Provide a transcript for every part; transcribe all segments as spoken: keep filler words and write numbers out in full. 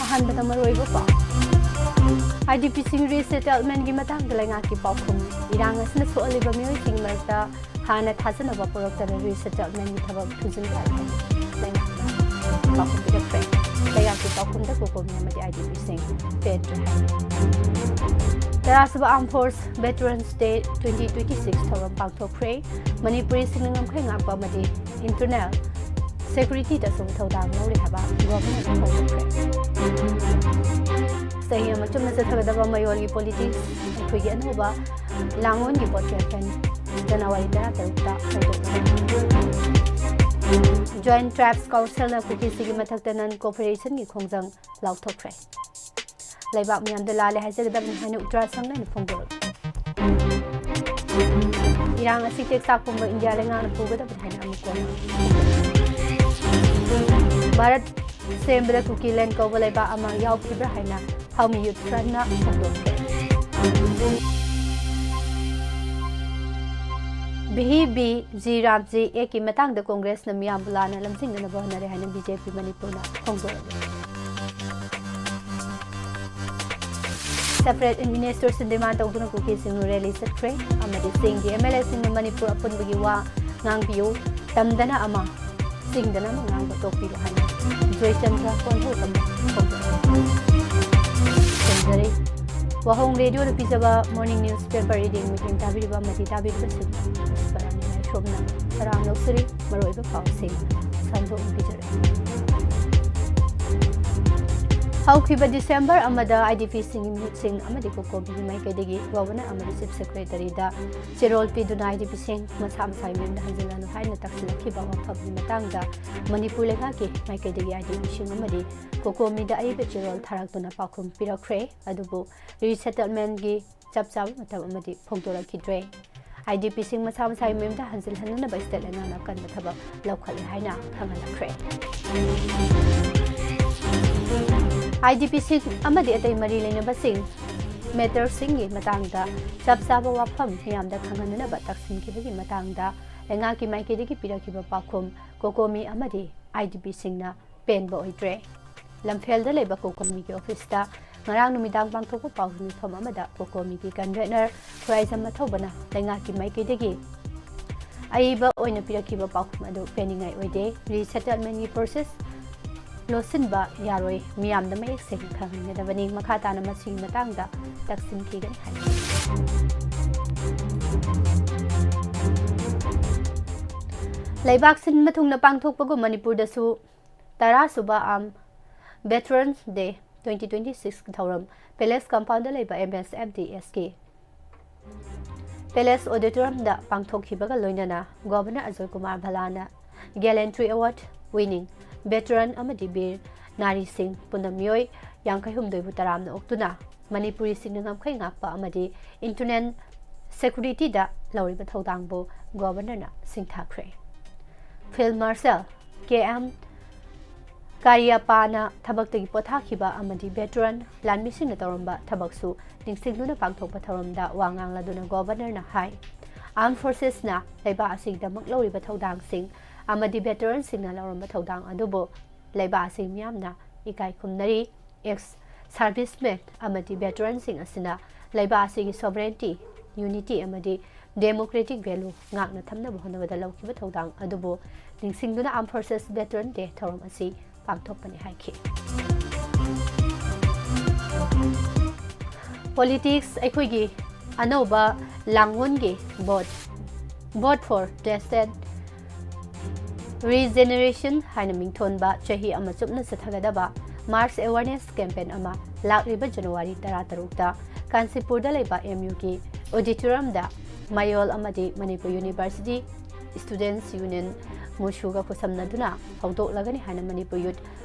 ꯑꯍꯥꯟꯕꯗ ꯃꯔꯨꯑꯣꯏꯕ ꯄꯥꯎ꯫ IDPꯁꯤꯡ resettlementꯀꯤ ꯃꯇꯥꯡꯗ ꯂꯩꯉꯥꯛꯀꯤ ꯄꯥꯎꯈꯨꯝ꯫ ꯏꯔꯥꯡ ꯑꯁꯤꯅ ꯁꯣꯛꯍꯜꯂꯤꯕ ꯃꯤꯑꯣꯏꯁꯤꯡꯒꯤ ꯃꯔꯛꯇ ꯍꯥꯟꯅ ꯊꯥꯖꯅꯕ ꯄꯨꯔꯛꯇꯅ resettlementꯀꯤ ꯊꯕꯛ ꯊꯨꯖꯤꯟꯕ ꯍꯥꯏꯕ ꯂꯩꯉꯥꯛꯅ ꯄꯥꯎꯈꯨꯝ ꯄꯤꯔꯛꯈ꯭ꯔꯦ꯫ ꯂꯩꯉꯥꯛꯀꯤ ꯄꯥꯎꯈꯨꯝꯗ COCOMI ꯑꯃꯗꯤ IDPꯁꯤꯡ ꯄꯦꯟꯗ꯭ꯔꯦ ꯍꯥꯏ꯫ ꯇꯔꯥꯁꯨꯕ Armed Force Veterans Day twenty twenty-six ꯊꯧꯔꯝ ꯄꯥꯡꯊꯣꯛꯈ꯭ꯔꯦ꯫ ꯃꯅꯤꯄꯨꯔꯤꯁꯤꯡꯅ ꯉꯝꯈꯩ ꯉꯥꯛꯄ ꯑꯃꯗꯤ internal securityꯗꯁꯨ ꯊꯧꯗꯥꯡ ꯂꯧꯔꯤ ꯍꯥꯏꯕ governmentꯅ ꯐꯣꯡꯗꯣꯛꯈ꯭ꯔꯦ꯫ ꯆꯍꯤ ꯑꯃ ꯆꯨꯞꯅ ꯆꯠꯊꯒꯗꯕ ꯃꯌꯣꯜꯒꯤ politics ꯑꯩꯈꯣꯏꯒꯤ ꯑꯅꯧꯕ ꯂꯥꯡꯑꯣꯟꯒꯤ ꯄꯣꯠ ꯀꯌꯥ ꯖꯅꯋꯥꯔꯤ ꯇꯔꯥꯇꯔꯨꯛꯇ ꯍꯧꯗꯣꯛꯈ꯭ꯔꯦ꯫ Joint Tribes Councilꯅ ꯀꯨꯀꯤꯁꯤꯒꯤ ꯃꯊꯛꯇ non cooperation ꯒꯤ ꯈꯣꯡꯖꯪ ꯂꯥꯎꯊꯣꯛꯈ꯭ꯔꯦ꯫ ꯂꯩꯕꯥꯛ ꯃꯤꯌꯥꯝꯗ ꯂꯥꯜꯂꯦ ꯍꯥꯏꯖꯒꯗꯕꯅꯤ ꯍꯥꯏꯅ ꯎꯇ꯭ꯔꯥꯁꯪꯅ ꯐꯣꯡꯗꯣꯔꯛꯂꯤ꯫ ꯏꯔꯥꯡ ꯑꯁꯤ ꯇꯦꯛꯇꯥꯛ ꯄꯨꯝꯕ ꯏꯟꯗꯤꯌꯥ ꯂꯩꯉꯥꯛꯅ ꯄꯨꯒꯗꯕꯅꯤ ꯍꯥꯏꯅ ꯑꯃꯨꯛ ꯀꯣꯟꯅ ꯚꯥꯔꯠ ꯁꯦꯝꯕꯗ ꯀꯨꯀꯤꯂꯦꯟ ꯀꯧꯕ ꯂꯩꯕꯥꯛ ꯑꯃ ꯌꯥꯎꯈꯤꯕ꯭ꯔꯥ ꯍꯥꯏꯅ Bhumi Youth Frontꯅ ꯐꯣꯡꯗꯣꯛꯈ꯭ꯔꯦ꯫ ꯚꯤ ꯕꯤ ꯖꯤ ꯔꯥꯝꯖꯤ ꯑꯦꯛꯀꯤ ꯃꯇꯥꯡꯗ ꯀꯣꯡꯒ꯭ꯔꯦꯁꯅ ꯃꯤꯌꯥꯝꯕꯨ ꯂꯥꯟꯅ ꯂꯝꯖꯤꯡꯅꯅꯕ ꯍꯣꯠꯅꯔꯦ ꯍꯥꯏꯅ ꯕꯤ ꯖꯦ ꯄꯤ ꯃꯅꯤꯄꯨꯔꯅ ꯐꯣꯡꯗꯣꯔꯛꯂꯤ꯫ Separate administration demand ꯇꯧꯗꯨꯅ ꯀꯨꯀꯤꯁꯤꯡ rally ꯆꯠꯈ꯭ꯔꯦ ꯑꯃꯗꯤ ꯆꯤꯡꯒꯤ M L A ꯁꯤꯡꯅ ꯃꯅꯤꯄꯨꯔ ꯑꯄꯨꯟꯕꯒꯤ ꯋꯥ ꯉꯥꯡꯕꯤꯌꯨ, ꯇꯝꯗꯅ ꯑꯃ, ꯆꯤꯡꯗꯅ ꯑꯃ ꯉꯥꯡꯕ ꯇꯣꯛꯄꯤꯔꯣ ꯍꯥꯏꯅ ꯖꯣꯏꯆꯟꯗ꯭ꯔ ꯀꯣꯜꯍꯧ ꯑꯃ ꯐꯣꯡꯗꯣꯔꯛꯂꯤ꯫ ꯈꯨꯔꯨꯝꯖꯔꯤ꯫ ꯋꯥꯍꯣꯡ ꯔꯦꯗꯤꯑꯣꯗ ꯄꯤꯖꯕ morning newspaper reading ꯃꯤꯠꯌꯦꯡ ꯇꯥꯕꯤꯔꯤꯕ ꯑꯃꯗꯤ ꯇꯥꯕꯤꯔꯤꯕꯁꯤꯡ ꯄꯔꯥꯝꯅ ꯁꯣꯝꯅ ꯇꯔꯥꯝ ꯂꯧꯖꯔꯤ꯫ ꯃꯔꯨꯑꯣꯏꯕ ꯄꯥꯎꯁꯤꯡ ꯁꯟꯗꯣꯛꯅ ꯄꯤꯖꯔꯛꯏ꯫ ꯍꯧꯈꯤꯕ ꯗꯤꯁꯦꯝꯕꯔ ꯑꯃꯗ IDPꯁꯤꯡꯒꯤ ꯃꯤꯍꯨꯠꯁꯤꯡ ꯑꯃꯗꯤ COCOMIꯒꯤ ꯃꯥꯏꯀꯩꯗꯒꯤ Governor ꯑꯃꯗꯤ Chief Secretaryꯗ ꯆꯦꯔꯣꯜ ꯄꯤꯗꯨꯅ IDPꯁꯤꯡ ꯃꯁꯥ ꯃꯁꯥꯒꯤ ꯃꯌꯨꯝꯗ ꯍꯟꯖꯤꯜꯂꯅꯨ ꯍꯥꯏꯅ ꯇꯛꯁꯤꯜꯂꯛꯈꯤꯕ ꯋꯥꯐꯝꯒꯤ ꯃꯇꯥꯡꯗ ꯃꯅꯤꯄꯨꯔ ꯂꯩꯉꯥꯛꯀꯤ ꯃꯥꯏꯀꯩꯗꯒꯤ IDPꯁꯤꯡ ꯑꯃꯗꯤ COCOMIꯗ ꯑꯏꯕ ꯆꯦꯔꯣꯜ ꯊꯥꯔꯛꯇꯨꯅ ꯄꯥꯎꯈꯨꯝ ꯄꯤꯔꯛꯈ꯭ꯔꯦ꯫ ꯑꯗꯨꯕꯨ resettlementꯀꯤ ꯆꯞ ꯆꯥꯕ ꯃꯇꯝ ꯑꯃꯗꯤ ꯐꯣꯡꯗꯣꯔꯛꯈꯤꯗ꯭ꯔꯦ꯫ IDPꯁꯤꯡ ꯃꯁꯥ ꯃꯁꯥꯒꯤ ꯃꯌꯨꯝꯗ ꯍꯟꯖꯤꯜꯍꯟꯅꯅꯕ state ꯂꯩꯉꯥꯛꯅ ꯑꯀꯟꯕ ꯊꯕꯛ ꯂꯧꯈꯠꯂꯦ ꯍꯥꯏꯅ ꯈꯪꯍꯜꯂꯛꯈ꯭ꯔꯦ꯫ IDPꯁꯤꯡ ꯑꯃꯗꯤ ꯑꯇꯩ ꯃꯔꯤ ꯂꯩꯅꯕꯁꯤꯡ matterꯁꯤꯡꯒꯤ ꯃꯇꯥꯡꯗ ꯆꯞ ꯆꯥꯕ ꯋꯥꯐꯝ ꯃꯤꯌꯥꯝꯗ ꯈꯪꯍꯟꯅꯅꯕ ꯇꯛꯁꯤꯟꯈꯤꯕꯒꯤ ꯃꯇꯥꯡꯗ ꯂꯩꯉꯥꯛꯀꯤ ꯃꯥꯏꯀꯩꯗꯒꯤ ꯄꯤꯔꯛꯈꯤꯕ ꯄꯥꯎꯈꯨꯝ COCOMI ꯑꯃꯗꯤ IDPꯁꯤꯡꯅ ꯄꯦꯟꯕ ꯑꯣꯏꯗ꯭ꯔꯦ꯫ ꯂꯝꯐꯦꯜꯗ ꯂꯩꯕ ꯀꯣꯀꯣꯃꯤꯒꯤ ꯑꯣꯐꯤꯁꯇ ꯉꯔꯥꯡ ꯅꯨꯃꯤꯗꯥꯡ ꯄꯥꯡꯊꯣꯛꯄ ꯄꯥꯎꯒꯤ ꯃꯤꯐꯝ ꯑꯃꯗ ꯀꯣꯀꯣꯃꯤꯒꯤ ꯀꯟꯚꯦꯅꯔ ꯈꯨꯔꯥꯏꯖꯝ ꯃꯊꯧꯕꯅ ꯂꯩꯉꯥꯛꯀꯤ ꯃꯥꯏꯀꯩꯗꯒꯤ ꯑꯏꯕ ꯑꯣꯏꯅ ꯄꯤꯔꯛꯈꯤꯕ ꯄꯥꯎꯈꯨꯝ ꯑꯗꯨ ꯄꯦꯟꯅꯤꯡꯉꯥꯏ ꯑꯣꯏꯗꯦ꯫ ꯔꯤꯁꯦꯇꯜꯃꯦꯟꯒꯤ ꯄ꯭ꯔꯣꯁꯦꯁ ꯂꯣꯠꯁꯤꯟꯕ ꯌꯥꯔꯣꯏ, ꯃꯤꯌꯥꯝꯗ ꯃꯌꯦꯛ ꯁꯦꯡꯅ ꯈꯪꯍꯟꯒꯗꯕꯅꯤ꯫ ꯃꯈꯥ ꯇꯥꯅ ꯃꯁꯤꯒꯤ ꯃꯇꯥꯡꯗ ꯇꯛꯁꯤꯟꯈꯤꯒꯅꯤ ꯍꯥꯏ꯫ ꯂꯩꯕꯥꯛ ꯁꯤꯟꯕ ꯊꯨꯡꯅ ꯄꯥꯡꯊꯣꯛꯄꯒꯨꯝ ꯃꯅꯤꯄꯨꯔꯗꯁꯨ ꯇꯔꯥ ꯁꯨꯕ ꯑꯥꯝ ꯚꯦꯇꯔꯟꯁ ꯗꯦ ꯇ꯭ꯋꯦꯟꯇꯤ ꯇ꯭ꯋꯦꯟꯇꯤ ꯁꯤꯛꯁ ꯊꯧꯔꯝ ꯄꯦꯂꯦꯁ ꯀꯝꯄꯥꯎꯟꯗ ꯂꯩꯕ ꯑꯦꯝ ꯑꯦꯁ ꯑꯦꯐ ꯗꯤ ꯑꯦꯁꯀꯤ ꯄꯦꯂꯦꯁ ꯑꯣꯗꯤꯇꯣꯔꯤꯌꯝꯗ ꯄꯥꯡꯊꯣꯛꯈꯤꯕꯒ ꯂꯣꯏꯅꯅ governor Ajoy Kumar ꯚꯜꯂꯥꯅ ꯒꯦꯂꯦꯟꯇ꯭ꯔꯤ award winning ꯚꯦꯇꯔꯟ ꯑꯃꯗꯤ ꯕꯤꯔ ꯅꯥꯔꯤꯁꯤꯡ ꯄꯨꯟꯅ ꯃꯤꯑꯣꯏ ꯌꯥꯡꯈꯩ ꯍꯨꯝꯗꯣꯏꯕꯨ ꯇꯔꯥꯝꯅ ꯑꯣꯛꯇꯨꯅ ꯃꯅꯤꯄꯨꯔꯤꯁꯤꯡꯅ ꯉꯝꯈꯩ ꯉꯥꯛꯄ ꯑꯃꯗꯤ ꯏꯟꯇꯔꯅꯦꯜ ꯁꯦꯀ꯭ꯌꯨꯔꯤꯇꯤꯗ ꯂꯧꯔꯤꯕ ꯊꯧꯗꯥꯡꯕꯨ ꯒꯣꯚꯔꯅꯔꯅ ꯁꯤꯡꯊꯥꯈ꯭ꯔꯦ꯫ ꯐꯤꯜꯗ ꯃꯥꯔꯁꯦꯜ ꯀꯦ ꯑꯦꯝ ꯀꯥꯔꯤꯌꯥꯄꯥꯅ ꯊꯕꯛꯇꯒꯤ ꯄꯣꯊꯥꯈꯤꯕ ꯑꯃꯗꯤ ꯚꯦꯇꯔꯟ ꯂꯥꯟꯃꯤꯁꯤꯡꯅ ꯇꯧꯔꯝꯕ ꯊꯕꯛꯁꯨ ꯅꯤꯡꯁꯤꯡꯗꯨꯅ ꯄꯥꯡꯊꯣꯛꯄ ꯊꯧꯔꯝꯗ ꯋꯥ ꯉꯥꯡꯂꯗꯨꯅ ꯒꯣꯚꯔꯅꯔꯅ ꯍꯥꯏ, ꯑꯥꯔꯝ ꯐꯣꯔꯁꯦꯁꯅ ꯂꯩꯕꯥꯛ ꯑꯁꯤꯒꯤꯗꯃꯛ ꯂꯧꯔꯤꯕ ꯊꯧꯗꯥꯡꯁꯤꯡ ꯑꯃꯗꯤ ꯚꯦꯇꯔꯟꯁꯤꯡꯅ ꯂꯧꯔꯝꯕ ꯊꯧꯗꯥꯡ ꯑꯗꯨꯕꯨ ꯂꯩꯕꯥꯛ ꯑꯁꯤꯒꯤ ꯃꯤꯌꯥꯝꯅ ꯏꯀꯥꯏ ꯈꯨꯝꯅꯔꯤ꯫ ꯑꯦꯛꯁ ꯁꯥꯔꯚꯤꯁꯃꯦꯟ ꯑꯃꯗꯤ ꯚꯦꯇꯔꯟꯁꯤꯡ ꯑꯁꯤꯅ ꯂꯩꯕꯥꯛ ꯑꯁꯤꯒꯤ ꯁꯣꯚꯔꯦꯟꯇꯤ, ꯌꯨꯅꯤꯇꯤ ꯑꯃꯗꯤ ꯗꯦꯃꯣꯀ꯭ꯔꯦꯇꯤꯛ ꯚꯦꯂꯨ ꯉꯥꯛꯅ ꯊꯝꯅꯕ ꯍꯣꯠꯅꯕꯗ ꯂꯧꯈꯤꯕ ꯊꯧꯗꯥꯡ ꯑꯗꯨꯕꯨ ꯅꯤꯡꯁꯤꯡꯗꯨꯅ ꯑꯥꯔꯝ ꯐꯣꯔꯁꯦꯁ ꯚꯦꯇꯔꯟ ꯗꯦ ꯊꯧꯔꯝ ꯑꯁꯤ ꯄꯥꯡꯊꯣꯛꯄꯅꯤ ꯍꯥꯏꯈꯤ꯫ ꯄꯣꯂꯤꯇꯤꯛꯁ, ꯑꯩꯈꯣꯏꯒꯤ ꯑꯅꯧꯕ ꯂꯥꯡꯑꯣꯟꯒꯤ vote, Vote for Tested Regeneration ꯍꯥꯏꯅ ꯃꯤꯡꯊꯣꯟꯕ ꯆꯍꯤ ꯑꯃ ꯆꯨꯞꯅ ꯆꯠꯊꯒꯗꯕ ꯃꯥꯁ ꯑꯦꯋꯥꯔꯅꯦꯁ ꯀꯦꯝꯄꯦꯟ ꯑꯃ ꯂꯥꯛꯂꯤꯕ ꯖꯅꯋꯥꯔꯤ ꯇꯔꯥꯇꯔꯨꯛꯇ ꯀꯥꯟꯆꯤꯄꯨꯔꯗ ꯂꯩꯕ ꯑꯦꯝ ꯌꯨꯒꯤ ꯑꯣꯗꯤꯇꯣꯔꯤꯌꯝꯗ ꯃꯌꯣꯜ ꯑꯃꯗꯤ ꯃꯅꯤꯄꯨꯔ ꯌꯨꯅꯤꯚꯔꯁꯤꯇꯤ ꯁ꯭ꯇꯨꯗꯦꯟꯠꯁ ꯌꯨꯅꯤꯌꯟ, ꯃꯨꯁꯨꯒ ꯈꯨꯠꯁꯝꯅꯗꯨꯅ ꯍꯧꯗꯣꯛꯂꯒꯅꯤ ꯍꯥꯏꯅ ꯃꯅꯤꯄꯨꯔ ꯌꯨꯠ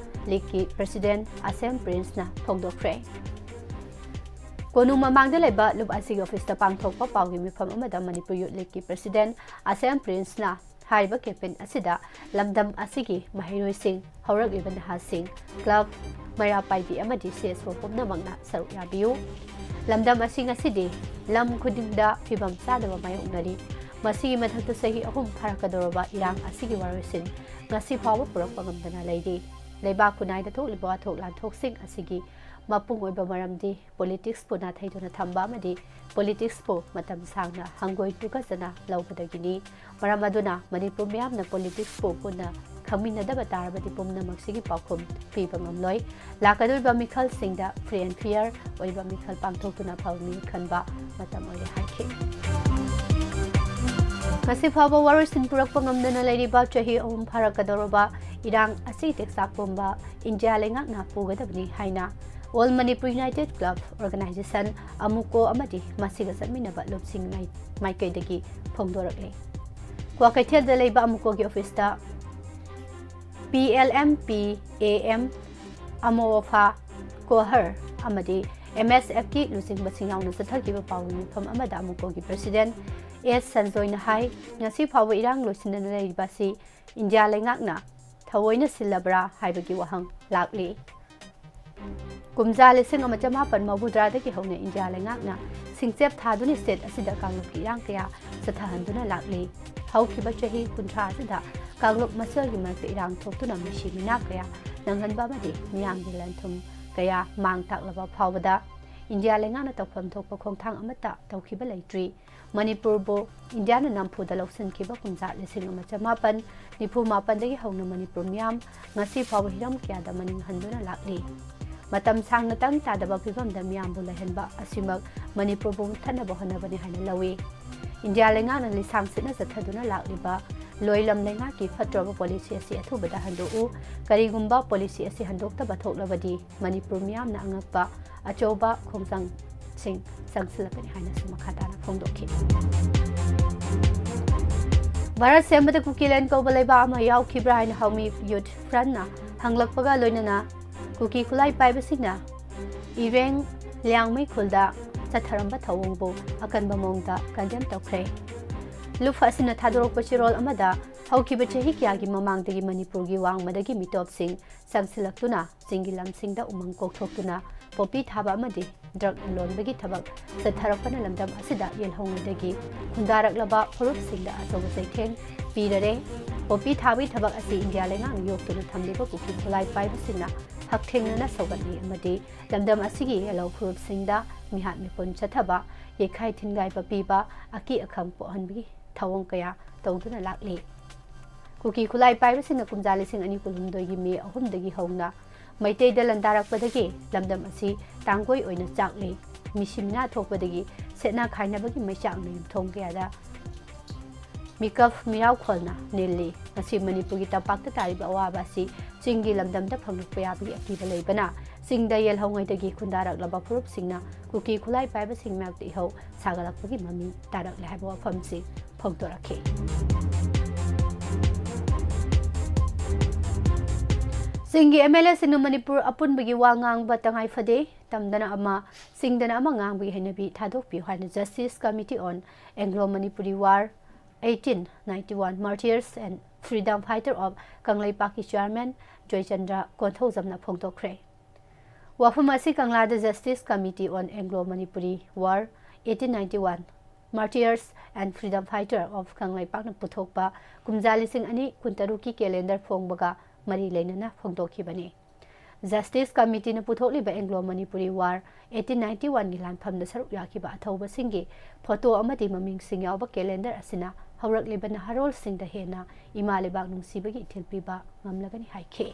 ꯂꯤꯒꯀꯤ ꯄ꯭ꯔꯦꯁꯤꯗꯦꯟꯠ ꯑꯁꯦꯝ ꯄ꯭ꯔꯤꯟꯁꯅ ꯐꯣꯡꯗꯣꯛꯈ꯭ꯔꯦ꯫ ꯀꯣꯅꯨꯡ ꯃꯃꯥꯡꯗ ꯂꯩꯕ ꯂꯨꯞ ꯑꯁꯤꯒꯤ ꯑꯣꯐꯤꯁꯇ ꯄꯥꯡꯊꯣꯛꯄ ꯄꯥꯎꯒꯤ ꯃꯤꯐꯝ ꯑꯃꯗ ꯃꯅꯤꯄꯨꯔ ꯌꯨꯠ ꯂꯤꯒꯀꯤ ꯄ꯭ꯔꯦꯁꯤꯗꯦꯟꯠ ꯑꯁꯦꯝ ꯄ꯭ꯔꯤꯟꯁꯅ ꯍꯥꯏꯔꯤꯕ ꯀꯦꯝꯄꯦꯟ ꯑꯁꯤꯗ ꯂꯝꯗꯝ ꯑꯁꯤꯒꯤ ꯃꯍꯩꯔꯣꯏꯁꯤꯡ, ꯍꯧꯔꯛꯂꯤꯕ ꯅꯍꯥꯁꯤꯡ, ꯀ꯭ꯂꯕ, ꯃꯩꯔꯥ ꯄꯥꯏꯕꯤ ꯑꯃꯗꯤ ꯁꯤ ꯑꯦꯁ ꯑꯣ ꯄꯨꯝꯅꯃꯛꯅ ꯁꯔꯨꯛ ꯌꯥꯕꯤꯌꯨ꯫ ꯂꯝꯗꯝ ꯑꯁꯤ ꯉꯁꯤꯗꯤ ꯂꯝ ꯈꯨꯗꯤꯡꯗ ꯐꯤꯕꯝ ꯆꯥꯗꯕ ꯃꯥꯌꯣꯛꯅꯔꯤ꯫ ꯃꯁꯤꯒꯤ ꯃꯊꯛꯇ ꯆꯍꯤ ꯑꯍꯨꯝ ꯐꯥꯔꯛꯀꯗꯧꯔꯕ ꯏꯔꯥꯡ ꯑꯁꯤꯒꯤ ꯋꯥꯔꯣꯏꯁꯤꯟ ꯉꯁꯤ ꯐꯥꯎꯕ ꯄꯨꯔꯛꯄ ꯉꯝꯗꯅ ꯂꯩꯔꯤ꯫ ꯂꯩꯕꯥꯛ ꯈꯨꯟꯅꯥꯏꯗ ꯊꯣꯛꯂꯤꯕ ꯋꯥꯊꯣꯛ ꯂꯥꯟꯊꯣꯛꯁꯤꯡ ꯑꯁꯤꯒꯤ ꯃꯄꯨꯡ ꯑꯣꯏꯕ ꯃꯔꯝꯗꯤ politicsꯄꯨ ꯅꯥꯊꯩꯗꯨꯅ ꯊꯝꯕ ꯑꯃꯗꯤ politicsꯄꯨ ꯃꯇꯝ ꯁꯥꯡꯅ ꯍꯪꯒꯣꯏ ꯇꯨꯀꯠꯆꯅ ꯂꯧꯕꯗꯒꯤꯅꯤ꯫ ꯃꯔꯝ ꯑꯗꯨꯅ ꯃꯅꯤꯄꯨꯔ ꯃꯤꯌꯥꯝꯅ politicsꯄꯨ ꯄꯨꯟꯅ ꯈꯪꯃꯤꯟꯅꯗꯕ ꯇꯥꯔꯕꯗꯤ ꯄꯨꯝꯅꯃꯛꯁꯤꯒꯤ ꯄꯥꯎꯈꯨꯝ ꯄꯤꯕ ꯉꯝꯂꯣꯏ꯫ ꯂꯥꯛꯀꯗꯧꯔꯤꯕ ꯃꯤꯈꯜꯁꯤꯡꯗ free and fair ꯑꯣꯏꯕ ꯃꯤꯈꯜ ꯄꯥꯡꯊꯣꯛꯇꯨꯅ ꯐꯕꯅꯤ ꯈꯟꯕ ꯃꯇꯝ ꯑꯣꯏꯔꯦ ꯍꯥꯏꯈꯤ꯫ ꯉꯁꯤ ꯐꯥꯎꯕ ꯋꯥꯔꯣꯏꯁꯤꯟ ꯄꯨꯔꯛꯄ ꯉꯝꯗꯅ ꯂꯩꯔꯤꯕ ꯆꯍꯤ ꯑꯍꯨꯝ ꯐꯥꯔꯛꯀꯗꯧꯔꯕ ꯏꯔꯥꯡ ꯑꯁꯤ ꯇꯦꯛꯆꯥꯛ ꯄꯨꯝꯕ ꯏꯟꯗꯤꯌꯥ ꯂꯩꯉꯥꯛꯅ ꯄꯨꯒꯗꯕꯅꯤ ꯍꯥꯏꯅ All Manipur United Club Organization, ꯑꯃꯨꯀꯣ, ꯑꯃꯗꯤ ꯃꯁꯤꯒ ꯆꯠꯃꯤꯟꯅꯕ ꯂꯨꯞꯁꯤꯡ ꯃꯥꯏ-, ꯃꯥꯏꯀꯩꯗꯒꯤ ꯐꯣꯡꯗꯣꯔꯛꯂꯤ꯫ ꯀ꯭ꯋꯥꯀꯩꯊꯦꯜꯗ ꯂꯩꯕ ꯑꯃꯨꯀꯣꯒꯤ ꯑꯣꯐꯤꯁꯇ P L M P, A M, ꯑꯃꯣꯐꯥ, ꯀꯣꯍꯔ ꯑꯃꯗꯤ M S Fꯀꯤ ꯂꯨꯆꯤꯡꯕꯁꯤꯡ ꯌꯥꯎꯅ ꯆꯠꯊꯈꯤꯕ ꯄꯥꯎꯒꯤ ꯃꯤꯐꯝ ꯑꯃꯗ ꯑꯃꯨꯀꯣꯒꯤ president S ꯁꯟꯖꯣꯏꯅ ꯍꯥꯏ, ꯉꯁꯤ ꯐꯥꯎꯕ ꯏꯔꯥꯡ ꯂꯣꯏꯁꯤꯟꯗꯅ ꯂꯩꯔꯤꯕ ꯑꯁꯤ ꯏꯟꯗꯤꯌꯥ ꯂꯩꯉꯥꯛꯅ ꯊꯑꯣꯏꯅ ꯁꯤꯜꯂꯕ꯭ꯔꯥ ꯍꯥꯏꯕꯒꯤ ꯋꯥꯍꯪ ꯂꯥꯛꯂꯤ꯫ ꯀꯨꯝꯖꯥ ꯂꯤꯁꯤꯡ ꯑꯃ ꯆꯃꯥꯄꯟ ꯃꯧꯗ꯭ꯔꯥꯗꯒꯤ ꯍꯧꯅ ꯏꯟꯗꯤꯌꯥ ꯂꯩꯉꯥꯛꯅ ꯁꯤꯡꯆꯦꯞ ꯊꯥꯗꯨꯅ state ꯑꯁꯤꯗ ꯀꯥꯡꯂꯨꯞꯀꯤ ꯏꯔꯥꯡ ꯀꯌꯥ ꯆꯠꯊꯍꯟꯗꯨꯅ ꯂꯥꯛꯂꯤ꯫ ꯍꯧꯈꯤꯕ ꯆꯍꯤ ꯀꯨꯟꯊ꯭ꯔꯥ ꯑꯁꯤꯗ ꯀꯥꯡꯂꯨꯞ ꯃꯁꯦꯜꯒꯤ ꯃꯔꯛꯇ ꯏꯔꯥꯡ ꯊꯣꯛꯇꯨꯅ ꯃꯤꯁꯤ ꯃꯤꯅꯥ ꯀꯌꯥ ꯅꯪꯍꯟꯕ ꯑꯃꯗꯤ ꯃꯤꯌꯥꯝꯒꯤ ꯂꯟ ꯊꯨꯝ ꯀꯌꯥ ꯃꯥꯡ ꯇꯥꯛꯂꯕ ꯐꯥꯎꯕꯗ ꯏꯟꯗꯤꯌꯥ ꯂꯩꯉꯥꯛꯅ ꯇꯧꯐꯝ ꯊꯣꯛꯄ ꯈꯣꯡꯊꯥꯡ ꯑꯃꯠꯇ ꯇꯧꯈꯤꯕ ꯂꯩꯇ꯭ꯔꯤ꯫ ꯃꯅꯤꯄꯨꯔꯕꯨ ꯏꯟꯗꯤꯌꯥꯅ ꯅꯝꯐꯨꯗ ꯂꯧꯁꯤꯟꯈꯤꯕ ꯀꯨꯝꯖꯥ ꯂꯤꯁꯤꯡ ꯑꯃ ꯆꯃꯥꯄꯟ ꯅꯤꯐꯨ ꯃꯥꯄꯟꯗꯒꯤ ꯍꯧꯅ ꯃꯅꯤꯄꯨꯔ ꯃꯤꯌꯥꯝ ꯉꯁꯤ ꯐꯥꯎꯕ ꯍꯤꯔꯝ ꯀꯌꯥꯗ ꯃꯅꯤꯡ ꯍꯟꯗꯨꯅ ꯂꯥꯛꯂꯤ꯫ ꯃꯇꯝ ꯁꯥꯡꯅ ꯇꯪ ꯇꯥꯗꯕ ꯐꯤꯚꯝꯗ ꯃꯤꯌꯥꯝꯕꯨ ꯂꯩꯍꯟꯕ ꯑꯁꯤꯃꯛ ꯃꯅꯤꯄꯨꯔꯕꯨ ꯃꯨꯠꯊꯠꯅꯕ ꯍꯣꯠꯅꯕꯅꯤ ꯍꯥꯏꯅ ꯂꯧꯏ꯫ ꯏꯟꯗꯤꯌꯥ ꯂꯩꯉꯥꯛꯅ ꯂꯤꯁꯥꯡ ꯁꯤꯠꯅ ꯆꯠꯊꯗꯨꯅ ꯂꯥꯛꯂꯤꯕ ꯂꯣꯏꯂꯝ ꯂꯩꯉꯥꯛꯀꯤ ꯐꯠꯇ꯭ꯔꯕ policy ꯑꯁꯤ ꯑꯊꯨꯕꯗ ꯍꯟꯗꯣꯛꯎ꯫ ꯀꯔꯤꯒꯨꯝꯕ policy ꯑꯁꯤ ꯍꯟꯗꯣꯛꯇꯕ ꯊꯣꯛꯂꯕꯗꯤ ꯃꯅꯤꯄꯨꯔ ꯃꯤꯌꯥꯝꯅ ꯑꯉꯛꯄ ꯑꯆꯧꯕ ꯈꯣꯡꯖꯪꯁꯤꯡ ꯆꯪꯁꯤꯜꯂꯛꯀꯅꯤ ꯍꯥꯏꯅꯁꯨ ꯃꯈꯥ ꯇꯥꯅ ꯐꯣꯡꯗꯣꯛꯈꯤ꯫ ꯚꯥꯔꯠ ꯁꯦꯝꯕꯗ ꯀꯨꯀꯤꯂꯦꯟ ꯀꯧꯕ ꯂꯩꯕꯥꯛ ꯑꯃ ꯌꯥꯎꯈꯤꯕ꯭ꯔꯥ ꯍꯥꯏꯅ ꯍꯧꯃꯤ Youth Frontꯅ ꯍꯪꯂꯛꯄꯒ ꯂꯣꯏꯅꯅ ꯀꯨꯀꯤ ꯈꯨꯠꯂꯥꯏ ꯄꯥꯏꯕꯁꯤꯡꯅ ꯏꯔꯦꯡ ꯂꯤꯌꯥꯡꯃꯩ ꯈꯨꯜꯗ ꯆꯠꯊꯔꯝꯕ ꯊꯧꯑꯣꯡꯕꯨ ꯑꯀꯟꯕ ꯃꯑꯣꯡꯗ condemn ꯇꯧꯈ꯭ꯔꯦ꯫ ꯂꯨꯞ ꯑꯁꯤꯅ ꯊꯥꯗꯣꯔꯛꯄ ꯆꯦꯔꯣꯜ ꯑꯃꯗ ꯍꯧꯈꯤꯕ ꯆꯍꯤ ꯀꯌꯥꯒꯤ ꯃꯃꯥꯡꯗꯒꯤ ꯃꯅꯤꯄꯨꯔꯒꯤ ꯋꯥꯡꯃꯗꯒꯤ ꯃꯤꯇꯣꯞꯁꯤꯡ ꯆꯪꯁꯤꯜꯂꯛꯇꯨꯅ ꯆꯤꯡꯒꯤ ꯂꯝꯁꯤꯡꯗ ꯎꯃꯪ ꯀꯣꯛꯊꯣꯛꯇꯨꯅ ꯄꯣꯄꯤ ꯊꯥꯕ ꯑꯃꯗꯤ ꯗ꯭ꯔꯒ ꯂꯣꯟꯕꯒꯤ ꯊꯕꯛ ꯆꯠꯊꯔꯛꯄꯅ ꯂꯝꯗꯝ ꯑꯁꯤꯗ ꯌꯦꯜꯍꯧꯉꯩꯗꯒꯤ ꯈꯨꯟꯗꯥꯔꯛꯂꯕ ꯐꯨꯔꯨꯞꯁꯤꯡꯗ ꯑꯆꯧꯕ ꯆꯩꯊꯦꯡ ꯄꯤꯔꯔꯦ꯫ ꯄꯣꯄꯤ ꯊꯥꯕꯒꯤ ꯊꯕꯛ ꯑꯁꯤ ꯏꯟꯗꯤꯌꯥ ꯂꯩꯉꯥꯛꯅ ꯌꯣꯛꯇꯨꯅ ꯊꯝꯂꯤꯕ ꯀꯨꯀꯤ ꯈꯨꯠꯂꯥꯏ ꯄꯥꯏꯕꯁꯤꯡꯅ ꯍꯛꯊꯦꯡꯅꯅ ꯁꯧꯒꯠꯂꯤ ꯑꯃꯗꯤ ꯂꯝꯗꯝ ꯑꯁꯤꯒꯤ ꯌꯦꯜꯍꯧ ꯐꯨꯔꯨꯞꯁꯤꯡꯗ ꯃꯤꯍꯥꯠ ꯃꯤꯄꯨꯟ ꯆꯠꯊꯕ, ꯌꯩꯈꯥꯏ ꯊꯤꯟꯒꯥꯏꯕ ꯄꯤꯕ, ꯑꯀꯤ ꯑꯈꯪ ꯄꯣꯛꯍꯟꯕꯒꯤ ꯊꯧꯑꯣꯡ ꯀꯌꯥ ꯇꯧꯗꯨꯅ ꯂꯥꯛꯂꯤ꯫ ꯀꯨꯀꯤ ꯈꯨꯠꯂꯥꯏ ꯄꯥꯏꯕꯁꯤꯡꯅ ꯀꯨꯝꯖꯥ ꯂꯤꯁꯤꯡ ꯑꯅꯤ ꯀꯨꯟꯍꯨꯝꯗꯣꯏꯒꯤ ꯃꯦ ꯑꯍꯨꯝꯗꯒꯤ ꯍꯧꯅ ꯃꯩꯇꯩꯗ ꯂꯥꯟꯗꯥꯔꯛꯄꯗꯒꯤ ꯂꯝꯗꯝ ꯑꯁꯤ ꯇꯥꯡꯒꯣꯏ ꯑꯣꯏꯅ ꯆꯥꯛꯂꯤ꯫ ꯃꯤꯁꯤ ꯃꯤꯅꯥ ꯊꯣꯛꯄꯗꯒꯤ ꯁꯦꯠꯅ ꯈꯥꯏꯅꯕꯒꯤ ꯃꯩꯆꯥꯛꯅ ꯌꯨꯝꯊꯣꯡ ꯀꯌꯥꯗ ꯃꯤꯀꯞ ꯃꯤꯔꯥꯎꯈꯣꯜꯅ ꯅꯤꯜꯂꯤ꯫ ꯉꯁꯤ ꯃꯅꯤꯄꯨꯔꯒꯤ ꯇꯝꯄꯥꯛꯇ ꯇꯥꯔꯤꯕ ꯑꯋꯥꯕ ꯑꯁꯤ ꯆꯤꯡꯒꯤ ꯂꯝꯗꯝꯗ ꯐꯪꯂꯛꯄ ꯌꯥꯕꯒꯤ ꯑꯀꯤꯕ ꯂꯩꯕꯅ ꯆꯤꯡꯗ ꯌꯦꯜꯍꯧꯉꯩꯗꯒꯤ ꯈꯨꯟꯗꯥꯔꯛꯂꯕ ꯐꯨꯔꯨꯞꯁꯤꯡꯅ ꯀꯨꯀꯤ ꯈꯨꯠꯂꯥꯏ ꯄꯥꯏꯕꯁꯤꯡ ꯃꯔꯛꯇ ꯏꯍꯧ ꯁꯥꯒꯠꯂꯛꯄꯒꯤ ꯃꯃꯤ ꯇꯥꯔꯛꯂꯦ ꯍꯥꯏꯕ ꯋꯥꯐꯝꯁꯤ ꯐꯣꯡꯗꯣꯔꯛꯈꯤ꯫ ꯆꯤꯡꯒꯤ ꯑꯦꯝ ꯑꯦꯜ ꯑꯦꯁꯤꯡꯅ ꯃꯅꯤꯄꯨꯔ ꯑꯄꯨꯟꯕꯒꯤ ꯋꯥ ꯉꯥꯡꯕ ꯇꯉꯥꯏ ꯐꯗꯦ, ꯇꯝꯗꯅ ꯑꯃ, ꯆꯤꯡꯗꯅ ꯑꯃ ꯉꯥꯡꯕꯒꯤ ꯍꯩꯅꯕꯤ ꯊꯥꯗꯣꯛꯄꯤꯌꯨ ꯍꯥꯏꯅ Justice Committee on Anglo Manipuri War eighteen ninety-one Martyrs and Freedom Fighter of ꯀꯪꯂꯩꯄꯥꯛꯀꯤ ꯆꯤꯌꯥꯔꯃꯦꯟ ꯖꯣꯏꯆꯟꯗ꯭ꯔ ꯀꯣꯟꯊꯧꯖꯝꯅ ꯐꯣꯡꯗꯣꯛꯈ꯭ꯔꯦ꯫ ꯋꯥꯐꯝ ꯑꯁꯤ ꯀꯪꯂꯥꯗ Justice Committee on Anglo Manipuri War eighteen ninety-one Martyrs and Freedom Fighter of ꯀꯪꯂꯩꯄꯥꯛꯅ ꯄꯨꯊꯣꯛꯄ ꯀꯨꯝꯖꯥ ꯂꯤꯁꯤꯡ ꯑꯅꯤ ꯀꯨꯟꯇꯔꯨꯛꯀꯤ ꯀꯦꯂꯦꯟꯗꯔ ꯐꯣꯡꯕꯒ ꯃꯔꯤ ꯂꯩꯅꯅ ꯐꯣꯡꯗꯣꯛꯈꯤꯕꯅꯤ꯫ Justice Committeeꯅ ꯄꯨꯊꯣꯛꯂꯤꯕ Anglo Manipuri War eighteen ninety-oneꯒꯤ ꯂꯥꯟꯐꯝꯗ ꯁꯔꯨꯛ ꯌꯥꯈꯤꯕ ꯑꯊꯧꯕꯁꯤꯡꯒꯤ ꯐꯣꯇꯣ ꯑꯃꯗꯤ ꯃꯃꯤꯡꯁꯤꯡ ꯌꯥꯎꯕ ꯀꯦꯂꯦꯟꯗꯔ ꯑꯁꯤꯅ ꯍꯧꯔꯛꯂꯤꯕ ꯅꯍꯥꯔꯣꯜꯁꯤꯡꯗ ꯍꯦꯟꯅ ꯏꯃꯥ ꯂꯩꯕꯥꯛ ꯅꯨꯡꯁꯤꯕꯒꯤ ꯏꯊꯤꯜ ꯄꯤꯕ ꯉꯝꯂꯒꯅꯤ ꯍꯥꯏꯈꯤ꯫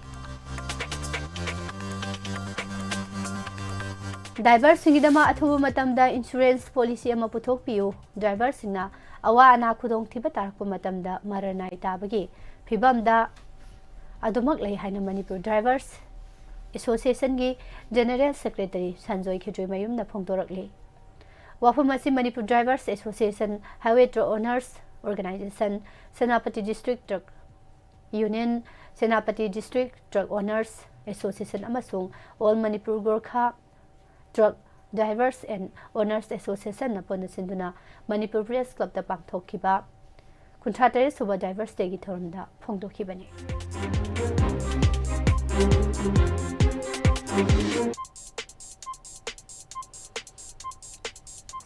ꯗ꯭ꯔꯥꯏꯚꯔꯁꯤꯡꯒꯤꯗꯃꯛ ꯑꯊꯨꯕ ꯃꯇꯝꯗ insurance policy ꯑꯃ ꯄꯨꯊꯣꯛꯄꯤꯌꯨ꯫ ꯗ꯭ꯔꯥꯏꯚꯔꯁꯤꯡꯅ ꯑꯋꯥ ꯑꯅꯥ ꯈꯨꯗꯣꯡꯊꯤꯕ ꯇꯥꯔꯛꯄ ꯃꯇꯝꯗ ꯃꯔꯅꯥꯏ ꯇꯥꯕꯒꯤ ꯐꯤꯕꯝꯗ ꯑꯗꯨꯃꯛ ꯂꯩ ꯍꯥꯏꯅ Manipur drivers ꯑꯦꯁꯣꯁꯤꯌꯦꯁꯟꯒꯤ general secretary Sanjoy ꯈꯦꯇ꯭ꯔꯤꯃꯌꯨꯝꯅ ꯐꯣꯡꯗꯣꯔꯛꯂꯤ꯫ ꯋꯥꯐꯝ ꯑꯁꯤ Manipur drivers association, Highway Truck Owners Organisation, Senapati District Truck Union, Senapati District Truck Owners Association ꯑꯃꯁꯨꯡ All Manipur Gorkha Truck Drivers and Owners Associationꯅ ꯄꯨꯟꯅ ꯁꯤꯟꯗꯨꯅ ꯃꯅꯤꯄꯨꯔ Press Clubꯇ ꯄꯥꯡꯊꯣꯛꯈꯤꯕ ꯀꯨꯟꯊ꯭ꯔꯥ ꯇꯔꯦꯠ ꯁꯨꯕ Drivers Dayꯒꯤ ꯊꯧꯔꯝꯗ ꯐꯣꯡꯗꯣꯛꯈꯤꯕꯅꯤ꯫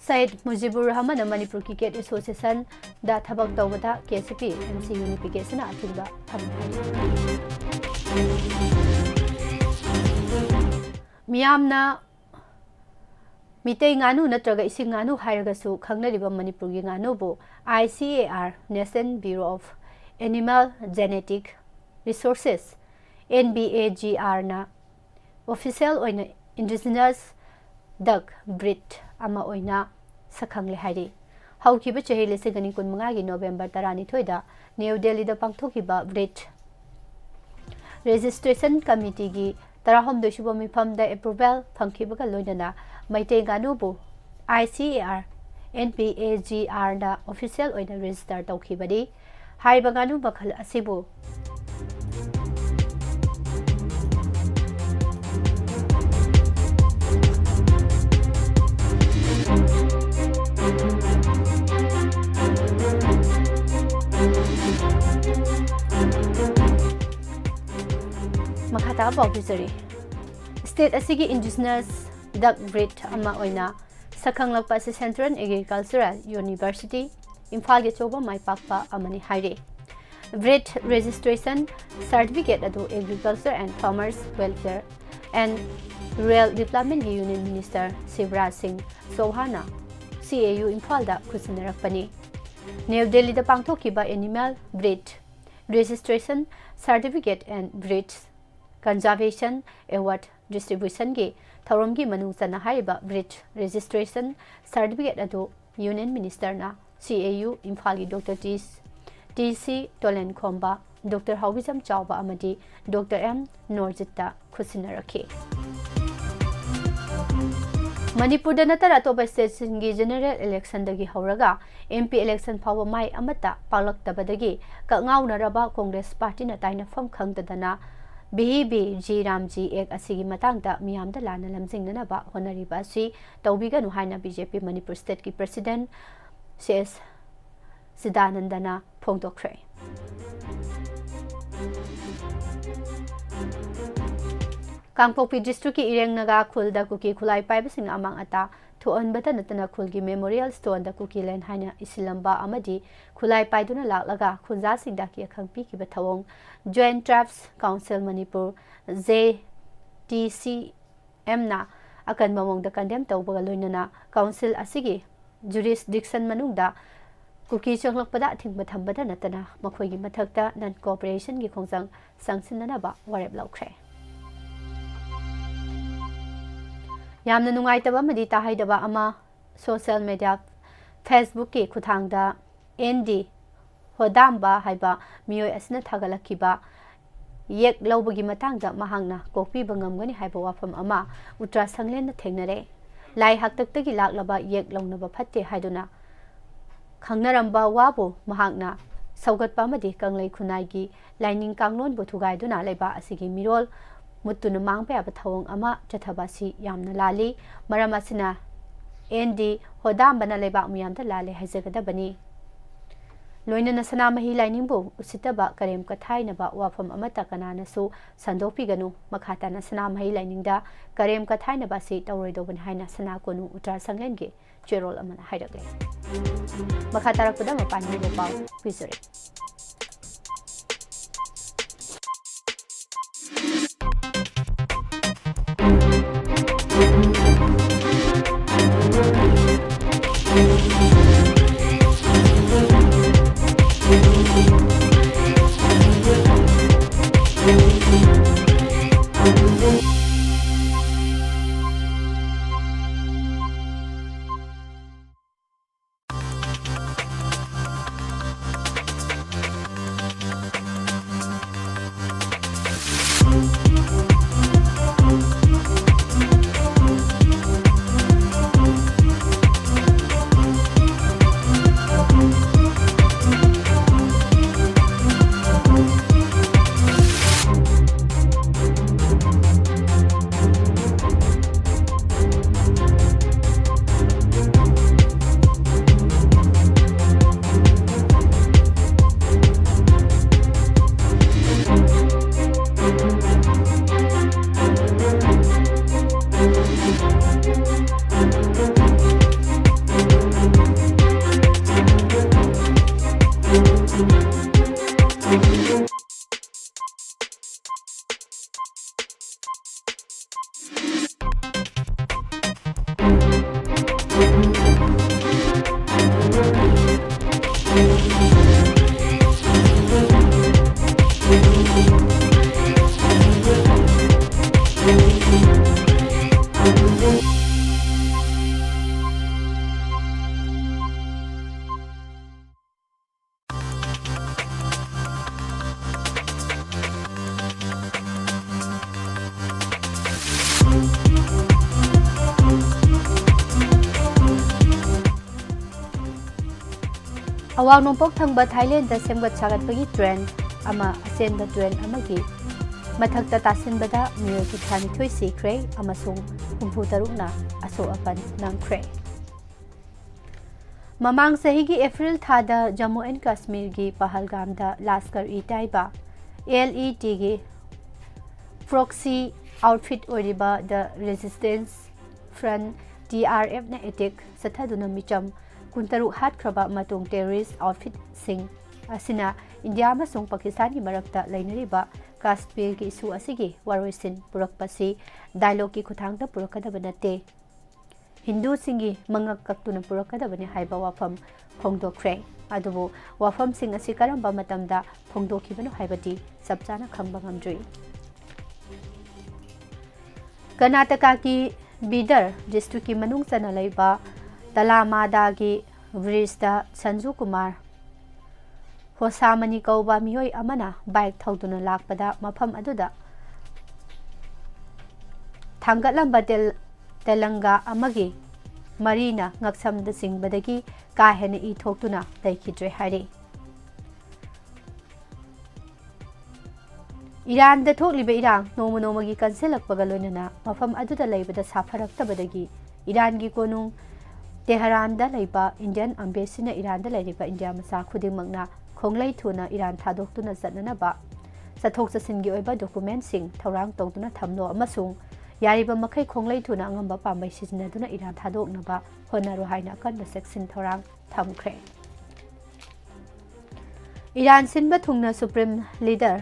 ꯁꯌꯤꯗ ꯃꯨꯖꯤꯕꯨꯔ ꯔꯍꯃꯟꯅ ꯃꯅꯤꯄꯨꯔ ꯀ꯭ꯔꯤꯀꯦꯠ ꯑꯦꯁꯣꯁꯤꯌꯦꯁꯟꯗ ꯊꯕꯛ ꯇꯧꯕꯗ ꯀꯦ ꯑꯦꯁ ꯌꯨ ꯄꯤ, ꯑꯦꯝ ꯁꯤ ꯌꯨ ꯅꯨꯄꯤꯒꯤ ꯑꯁꯤꯅ ꯑꯊꯤꯡꯕ ꯊꯝꯈ꯭ꯔꯦ꯫ ꯃꯤꯌꯥꯝꯅ ꯃꯤꯇꯩ ꯉꯥꯅꯨ ꯅꯠꯇ꯭ꯔꯒ ꯏꯁꯤꯡ ꯉꯥꯅꯨ ꯍꯥꯏꯔꯒꯁꯨ ꯈꯪꯅꯔꯤꯕ ꯃꯅꯤꯄꯨꯔꯒꯤ ꯉꯥꯅꯨꯕꯨ I C A R, National Bureau of Animal Genetic Resources, N B A G R ꯅ official ꯑꯣꯏꯅ indigenous duck breed ꯑꯃ ꯑꯣꯏꯅ ꯁꯛꯈꯪꯂꯦ ꯍꯥꯏꯔꯤ꯫ ꯍꯧꯈꯤꯕ ꯆꯍꯤ ꯂꯤꯁꯤꯡ ꯑꯅꯤ ꯀꯨꯟꯃꯉꯥꯒꯤ ꯅꯣꯕꯦꯝꯕꯔ ꯇꯔꯥꯅꯤꯊꯣꯏꯗ ꯅ꯭ꯌꯨ ꯗꯦꯜꯂꯤꯗ ꯄꯥꯡꯊꯣꯛꯈꯤꯕ Breed Registration Committeeꯒꯤ ꯇꯔꯥꯍꯨꯝꯗꯣꯏ ꯁꯨꯕ ꯃꯤꯐꯝꯗ approval ꯐꯪꯈꯤꯕꯒ ꯂꯣꯏꯅꯅ ꯃꯩꯇꯩ ꯉꯥꯅꯨꯕꯨ I C A R, N B A G R ꯅ official ꯑꯣꯏꯅ register ꯇꯧꯈꯤꯕꯅꯤ꯫ ꯍꯥꯏꯔꯤꯕ ꯉꯥꯅꯨ ꯃꯈꯜ ꯑꯁꯤꯕꯨ ꯃꯈꯥ ꯇꯥꯕ ꯄꯥꯎ ꯄꯤꯖꯔꯤ꯫ State ꯑꯁꯤꯒꯤ indigenous duck breed ꯑꯃ ꯑꯣꯏꯅ ꯁꯛꯈꯪꯂꯛꯄ ꯑꯁꯤ Central Agricultural University, ꯏꯝꯐꯥꯜꯒꯤ ꯑꯆꯧꯕ ꯃꯥꯏ ꯄꯥꯛꯄ ꯑꯃꯅꯤ ꯍꯥꯏꯔꯤ꯫ Breed registration certificate ꯑꯗꯨ Agriculture and Farmers Welfare and Rural Developmentꯀꯤ Union Minister Shivraj ꯁꯤꯡ ꯆꯧꯍꯥꯟꯅ C A U ꯏꯝꯐꯥꯜꯗ ꯈꯨꯠꯁꯤꯟꯅꯔꯛꯄꯅꯤ꯫ ꯅ꯭ꯌꯨ ꯗꯦꯜꯂꯤꯗ ꯄꯥꯡꯊꯣꯛꯈꯤꯕ Animal Breed Registration Certificate and Breeds Conservation Award distributionꯒꯤ ꯊꯧꯔꯝꯒꯤ ꯃꯅꯨꯡ ꯆꯟꯅ ꯍꯥꯏꯔꯤꯕ Breed Registration Certificate ꯑꯗꯨ Union Ministerꯅ C A U ꯏꯝꯐꯥꯜꯒꯤ Doctor T, T C ꯇꯣꯂꯦꯟꯈꯣꯝꯕ, Doctor ꯍꯥꯎꯕꯤꯖꯝ ꯆꯥꯎꯕ ꯑꯃꯗꯤ Doctor M ꯅꯣꯔꯖꯤꯠꯇ ꯈꯨꯠꯁꯤꯟꯅꯔꯛꯈꯤ꯫ ꯃꯅꯤꯄꯨꯔꯗ ꯅꯠꯇꯅ ꯑꯇꯣꯞꯄ stateꯁꯤꯡꯒꯤ general electionꯗꯒꯤ ꯍꯧꯔꯒ M P election ꯐꯥꯎꯕ ꯃꯥꯏ ꯑꯃꯠꯇ ꯄꯥꯛꯂꯛꯇꯕꯗꯒꯤ ꯀꯛꯉꯥꯎꯅꯔꯕ ꯀꯣꯡꯒ꯭ꯔꯦꯁ ꯄꯥꯔꯇꯤꯅ ꯇꯥꯏꯅꯐꯝ ꯈꯪꯗꯗꯅ ꯚꯤ ꯕꯤ ꯖꯤ ꯔꯥꯝꯖꯤ Act ꯑꯁꯤꯒꯤ ꯃꯇꯥꯡꯗ ꯃꯤꯌꯥꯝꯗ ꯂꯥꯟꯅ ꯂꯝꯖꯤꯡꯅꯅꯕ ꯍꯣꯠꯅꯔꯤꯕ ꯑꯁꯤ ꯇꯧꯕꯤꯒꯅꯨ ꯍꯥꯏꯅ B J P Manipur stateꯀꯤ president C S ꯁꯤꯗꯥꯅꯟꯗꯅ ꯐꯣꯡꯗꯣꯛꯈ꯭ꯔꯦ꯫ ꯀꯥꯡꯄꯣꯛꯄꯤ ꯗꯤꯁꯇ꯭ꯔꯤꯛꯀꯤ ꯏꯔꯦꯡ ꯅꯥꯒꯥ ꯈꯨꯜꯗ ꯀꯨꯀꯤ ꯈꯨꯠꯂꯥꯏ ꯄꯥꯏꯕꯁꯤꯡꯅ ꯑꯃꯥꯡ ꯑꯇꯥ ꯊꯣꯛꯍꯟꯕꯇ ꯅꯠꯇꯅ ꯈꯨꯜꯒꯤ ꯃꯦꯃꯣꯔꯤꯌꯦꯜ ꯁ꯭ꯇꯣꯟꯗ ꯀꯨꯀꯤ ꯂꯦꯟ ꯍꯥꯏꯅ ꯏꯁꯤꯜꯂꯝꯕ ꯑꯃꯗꯤ ꯈꯨꯠꯂꯥꯏ ꯄꯥꯏꯗꯨꯅ ꯂꯥꯛꯂꯒ ꯈꯨꯟꯖꯥꯁꯤꯡꯗ ꯑꯀꯤ ꯑꯈꯪ ꯄꯤꯈꯤꯕ ꯊꯧꯑꯣꯡ Joint Tribes Council Manipur, J T C M ꯅ ꯑꯀꯟꯕ ꯃꯑꯣꯡꯗ ꯀꯟꯗꯦꯝ ꯇꯧꯕꯒ ꯂꯣꯏꯅꯅ ꯀꯥꯎꯟꯁꯤꯜ ꯑꯁꯤꯒꯤ ꯖꯨꯔꯤꯁꯗꯤꯛꯁꯟ ꯃꯅꯨꯡꯗ ꯀꯨꯀꯤ ꯆꯪꯂꯛꯄꯗ ꯑꯊꯤꯡꯕ ꯊꯝꯕꯗ ꯅꯠꯇꯅ ꯃꯈꯣꯏꯒꯤ ꯃꯊꯛꯇ ꯅꯟ ꯀꯣꯑꯣꯄꯔꯦꯁꯟꯒꯤ ꯈꯣꯡꯖꯪ ꯆꯪꯁꯤꯟꯅꯅꯕ ꯋꯥꯔꯦꯞ ꯂꯧꯈ꯭ꯔꯦ꯫ ꯌꯥꯝꯅ ꯅꯨꯡꯉꯥꯏꯇꯕ ꯑꯃꯗꯤ ꯇꯥꯍꯩꯗꯕ ꯑꯃ, ꯁꯣꯁꯤꯌꯦꯜ ꯃꯦꯗꯤꯌꯥ Facebook ꯀꯤ ꯈꯨꯠꯊꯥꯡꯗ ꯑꯦꯟ ꯗꯤ ꯍꯣꯗꯥꯝꯕ ꯍꯥꯏꯕ ꯃꯤꯑꯣꯏ ꯑꯁꯤꯅ ꯊꯥꯒꯠꯂꯛꯈꯤꯕ ꯌꯦꯛ ꯂꯧꯕꯒꯤ ꯃꯇꯥꯡꯗ ꯃꯍꯥꯛꯅ ꯀꯣꯛꯄꯤꯕ ꯉꯝꯒꯅꯤ ꯍꯥꯏꯕ ꯋꯥꯐꯝ ꯑꯃ ꯎꯇ꯭ꯔꯥ ꯁꯪꯂꯦꯟꯅ ꯊꯦꯡꯅꯔꯦ꯫ ꯂꯥꯏ ꯍꯥꯛꯇꯛꯇꯒꯤ ꯂꯥꯛꯂꯕ ꯌꯦꯛ ꯂꯧꯅꯕ ꯐꯠꯇꯦ ꯍꯥꯏꯗꯨꯅ ꯈꯪꯅꯔꯝꯕ ꯋꯥꯕꯨ ꯃꯍꯥꯛꯅ ꯁꯧꯒꯠꯄ ꯑꯃꯗꯤ ꯀꯪꯂꯩ ꯈꯨꯟꯅꯥꯏꯒꯤ ꯂꯥꯏꯅꯤꯡ ꯀꯥꯡꯂꯣꯟꯕꯨ ꯊꯨꯒꯥꯏꯗꯨꯅ ꯂꯩꯕꯥꯛ ꯑꯁꯤꯒꯤ ꯃꯤꯔꯣꯜ ꯃꯨꯠꯇꯨꯅ ꯃꯥꯡꯕ ꯌꯥꯕ ꯊꯧꯑꯣꯡ ꯑꯃ ꯆꯠꯊꯕ ꯑꯁꯤ ꯌꯥꯝꯅ ꯂꯥꯜꯂꯤ꯫ ꯃꯔꯝ ꯑꯁꯤꯅ ꯑꯦꯟ ꯗꯤ ꯍꯣꯗꯥꯝꯕꯅ ꯂꯩꯕꯥꯛ ꯃꯤꯌꯥꯝꯗ ꯂꯥꯜꯂꯦ ꯍꯥꯏꯖꯒꯗꯕꯅꯤ꯫ ꯂꯣꯏꯅꯅ ꯁꯅꯥꯃꯍꯤ ꯂꯥꯏꯅꯤꯡꯕꯨ ꯎꯁꯤꯠꯇꯕ, ꯀꯔꯦꯝ ꯀꯊꯥꯏꯅꯕ ꯋꯥꯐꯝ ꯑꯃꯠꯇ ꯀꯅꯥꯅꯁꯨ ꯁꯟꯗꯣꯛꯄꯤꯒꯅꯨ꯫ ꯃꯈꯥ ꯇꯥꯅ ꯁꯅꯥꯃꯍꯤ ꯂꯥꯏꯅꯤꯡꯗ ꯀꯔꯦꯝ ꯀꯊꯥꯏꯅꯕ ꯑꯁꯤ ꯇꯧꯔꯣꯏꯗꯧꯕꯅꯤ ꯍꯥꯏꯅ ꯁꯅꯥ ꯀꯣꯅꯨꯡ ꯎꯇ꯭ꯔꯥ ꯁꯪꯂꯦꯟꯒꯤ ꯆꯦꯔꯣꯜ ꯑꯃꯅ ꯍꯥꯏꯔꯛꯂꯦ꯫ ꯃꯈꯥ ꯇꯥꯔꯛꯄꯗ ꯃꯄꯥꯟꯒꯤ ꯑꯣꯏꯕ ꯄꯥꯎ ꯄꯤꯖꯔꯤ꯫ ꯑꯋꯥꯡ ꯅꯣꯡꯄꯣꯛ ꯊꯪꯕ ꯊꯥꯏꯂꯦꯟꯗ ꯁꯦꯝꯒꯠ ꯁꯥꯒꯠꯄꯒꯤ ꯇ꯭ꯔꯦꯟ ꯑꯃ ꯑꯆꯦꯟꯕ ꯇ꯭ꯔꯦꯟ ꯑꯃꯒꯤ ꯃꯊꯛꯇ ꯇꯥꯁꯤꯟꯕꯗ ꯃꯤꯑꯣꯏ ꯀꯨꯟꯊ꯭ꯔꯥ ꯅꯤꯊꯣꯏ ꯁꯤꯈ꯭ꯔꯦ ꯑꯃꯁꯨꯡ ꯍꯨꯝꯐꯨ ꯇꯔꯨꯛꯅ ꯑꯁꯣꯛ ꯑꯄꯟ ꯅꯪꯈ꯭ꯔꯦ꯫ ꯃꯃꯥꯡ ꯆꯍꯤꯒꯤ ꯑꯦꯄ꯭ꯔꯤꯜ ꯊꯥꯗ ꯖꯝꯃꯨ ꯑꯦꯟ ꯀꯥꯁꯃꯤꯔꯒꯤ ꯄꯍꯜꯒꯥꯝꯗ ꯂꯥꯁꯀꯔ ꯏ ꯇꯥꯏꯕꯥ, ꯑꯦꯜ ꯏ ꯇꯤꯒꯤ proxy outfit ꯑꯣꯏꯔꯤꯕ The Resistance Front, T R ꯑꯦꯐꯅ ꯑꯦꯇꯦꯛ ꯆꯠꯊꯗꯨꯅ ꯃꯤꯆꯝ ꯀꯨꯟꯇꯔꯨꯛ ꯍꯥꯠꯈ꯭ꯔꯕ ꯃꯇꯨꯡ terrorist outfitꯁꯤꯡ ꯑꯁꯤꯅ ꯏꯟꯗꯤꯌꯥ ꯑꯃꯁꯨꯡ ꯄꯥꯀꯤꯁꯇꯥꯟꯒꯤ ꯃꯔꯛꯇ ꯂꯩꯅꯔꯤꯕ ꯀꯥꯁꯃꯤꯔꯒꯤ issue ꯑꯁꯤꯒꯤ ꯋꯥꯔꯣꯏꯁꯤꯟ ꯄꯨꯔꯛꯄꯁꯤ dialogueꯀꯤ ꯈꯨꯠꯊꯥꯡꯗ ꯄꯨꯔꯛꯀꯗꯕ ꯅꯠꯇꯦ, ꯍꯤꯟꯗꯨꯁꯤꯡꯒꯤ ꯃꯉꯛ ꯀꯛꯇꯨꯅ ꯄꯨꯔꯛꯀꯗꯕꯅꯤ ꯍꯥꯏꯕ ꯋꯥꯐꯝ ꯐꯣꯡꯗꯣꯛꯈ꯭ꯔꯦ꯫ ꯑꯗꯨꯕꯨ ꯋꯥꯐꯝꯁꯤꯡ ꯑꯁꯤ ꯀꯔꯝꯕ ꯃꯇꯝꯗ ꯐꯣꯡꯗꯣꯛꯈꯤꯕꯅꯣ ꯍꯥꯏꯕꯗꯤ ꯆꯞ ꯆꯥꯅ ꯈꯪꯕ ꯉꯝꯗ꯭ꯔꯤ꯫ ꯀꯔꯅꯥꯇꯀꯥꯒꯤ ꯕꯤꯗꯔ districtꯀꯤ ꯃꯅꯨꯡ ꯆꯟꯅ ꯂꯩꯕ ꯇꯂꯥꯃꯥꯗꯥꯒꯤ bridgeꯇ ꯁꯟꯖꯨ ꯀꯨꯃꯥꯔ ꯍꯣꯁꯥꯃꯅꯤ ꯀꯧꯕ ꯃꯤꯑꯣꯏ ꯑꯃꯅ bike ꯊꯧꯗꯨꯅ ꯂꯥꯛꯄꯗ ꯃꯐꯝ ꯑꯗꯨꯗ ꯊꯥꯡꯒꯠꯂꯝꯕ ꯇꯦꯜ-, ꯇꯦꯂꯪꯒꯥ ꯑꯃꯒꯤ ꯃꯔꯤꯅ ꯉꯛꯁꯝꯗ ꯆꯤꯡꯕꯗꯒꯤ ꯀꯥ ꯍꯦꯟꯅ ꯏ ꯊꯣꯛꯇꯨꯅ ꯂꯩꯈꯤꯗ꯭ꯔꯦ ꯍꯥꯏꯔꯤ꯫ ꯏꯔꯥꯟꯗ ꯊꯣꯛꯂꯤꯕ ꯏꯔꯥꯡ ꯅꯣꯡꯃ ꯅꯣꯡꯃꯒꯤ ꯀꯟꯁꯤꯜꯂꯛꯄꯒ ꯂꯣꯏꯅꯅ ꯃꯐꯝ ꯑꯗꯨꯗ ꯂꯩꯕꯗ ꯁꯥꯐꯔꯛꯇꯕꯗꯒꯤ ꯏꯔꯥꯟꯒꯤ ꯀꯣꯅꯨꯡ ꯇꯦꯍꯔꯥꯟꯗ ꯂꯩꯕ Indian Embassyꯅ ꯏꯔꯥꯟꯗ ꯂꯩꯔꯤꯕ ꯏꯟꯗꯤꯌꯥ ꯃꯆꯥ ꯈꯨꯗꯤꯡꯃꯛꯅ ꯈꯣꯡꯂꯩ ꯊꯨꯅ ꯏꯔꯥꯟ ꯊꯥꯗꯣꯛꯇꯨꯅ ꯆꯠꯅꯅꯕ ꯆꯠꯊꯣꯛ ꯆꯠꯁꯤꯟꯒꯤ ꯑꯣꯏꯕ documentꯁꯤꯡ ꯊꯧꯔꯥꯡ ꯇꯧꯗꯨꯅ ꯊꯝꯂꯣ ꯑꯃꯁꯨꯡ ꯌꯥꯔꯤꯕ ꯃꯈꯩ ꯈꯣꯡꯂꯩ ꯊꯨꯅ ꯑꯉꯝꯕ ꯄꯥꯝꯕꯩ ꯁꯤꯖꯤꯟꯅꯗꯨꯅ ꯏꯔꯥꯟ ꯊꯥꯗꯣꯛꯅꯕ ꯍꯣꯠꯅꯔꯨ ꯍꯥꯏꯅ ꯑꯀꯟꯕ ꯆꯦꯛꯁꯤꯟ ꯊꯧꯔꯥꯡ ꯊꯝꯈ꯭ꯔꯦ꯫ ꯏꯔꯥꯟ ꯁꯤꯟꯕ ꯊꯨꯡꯅ Supreme Leader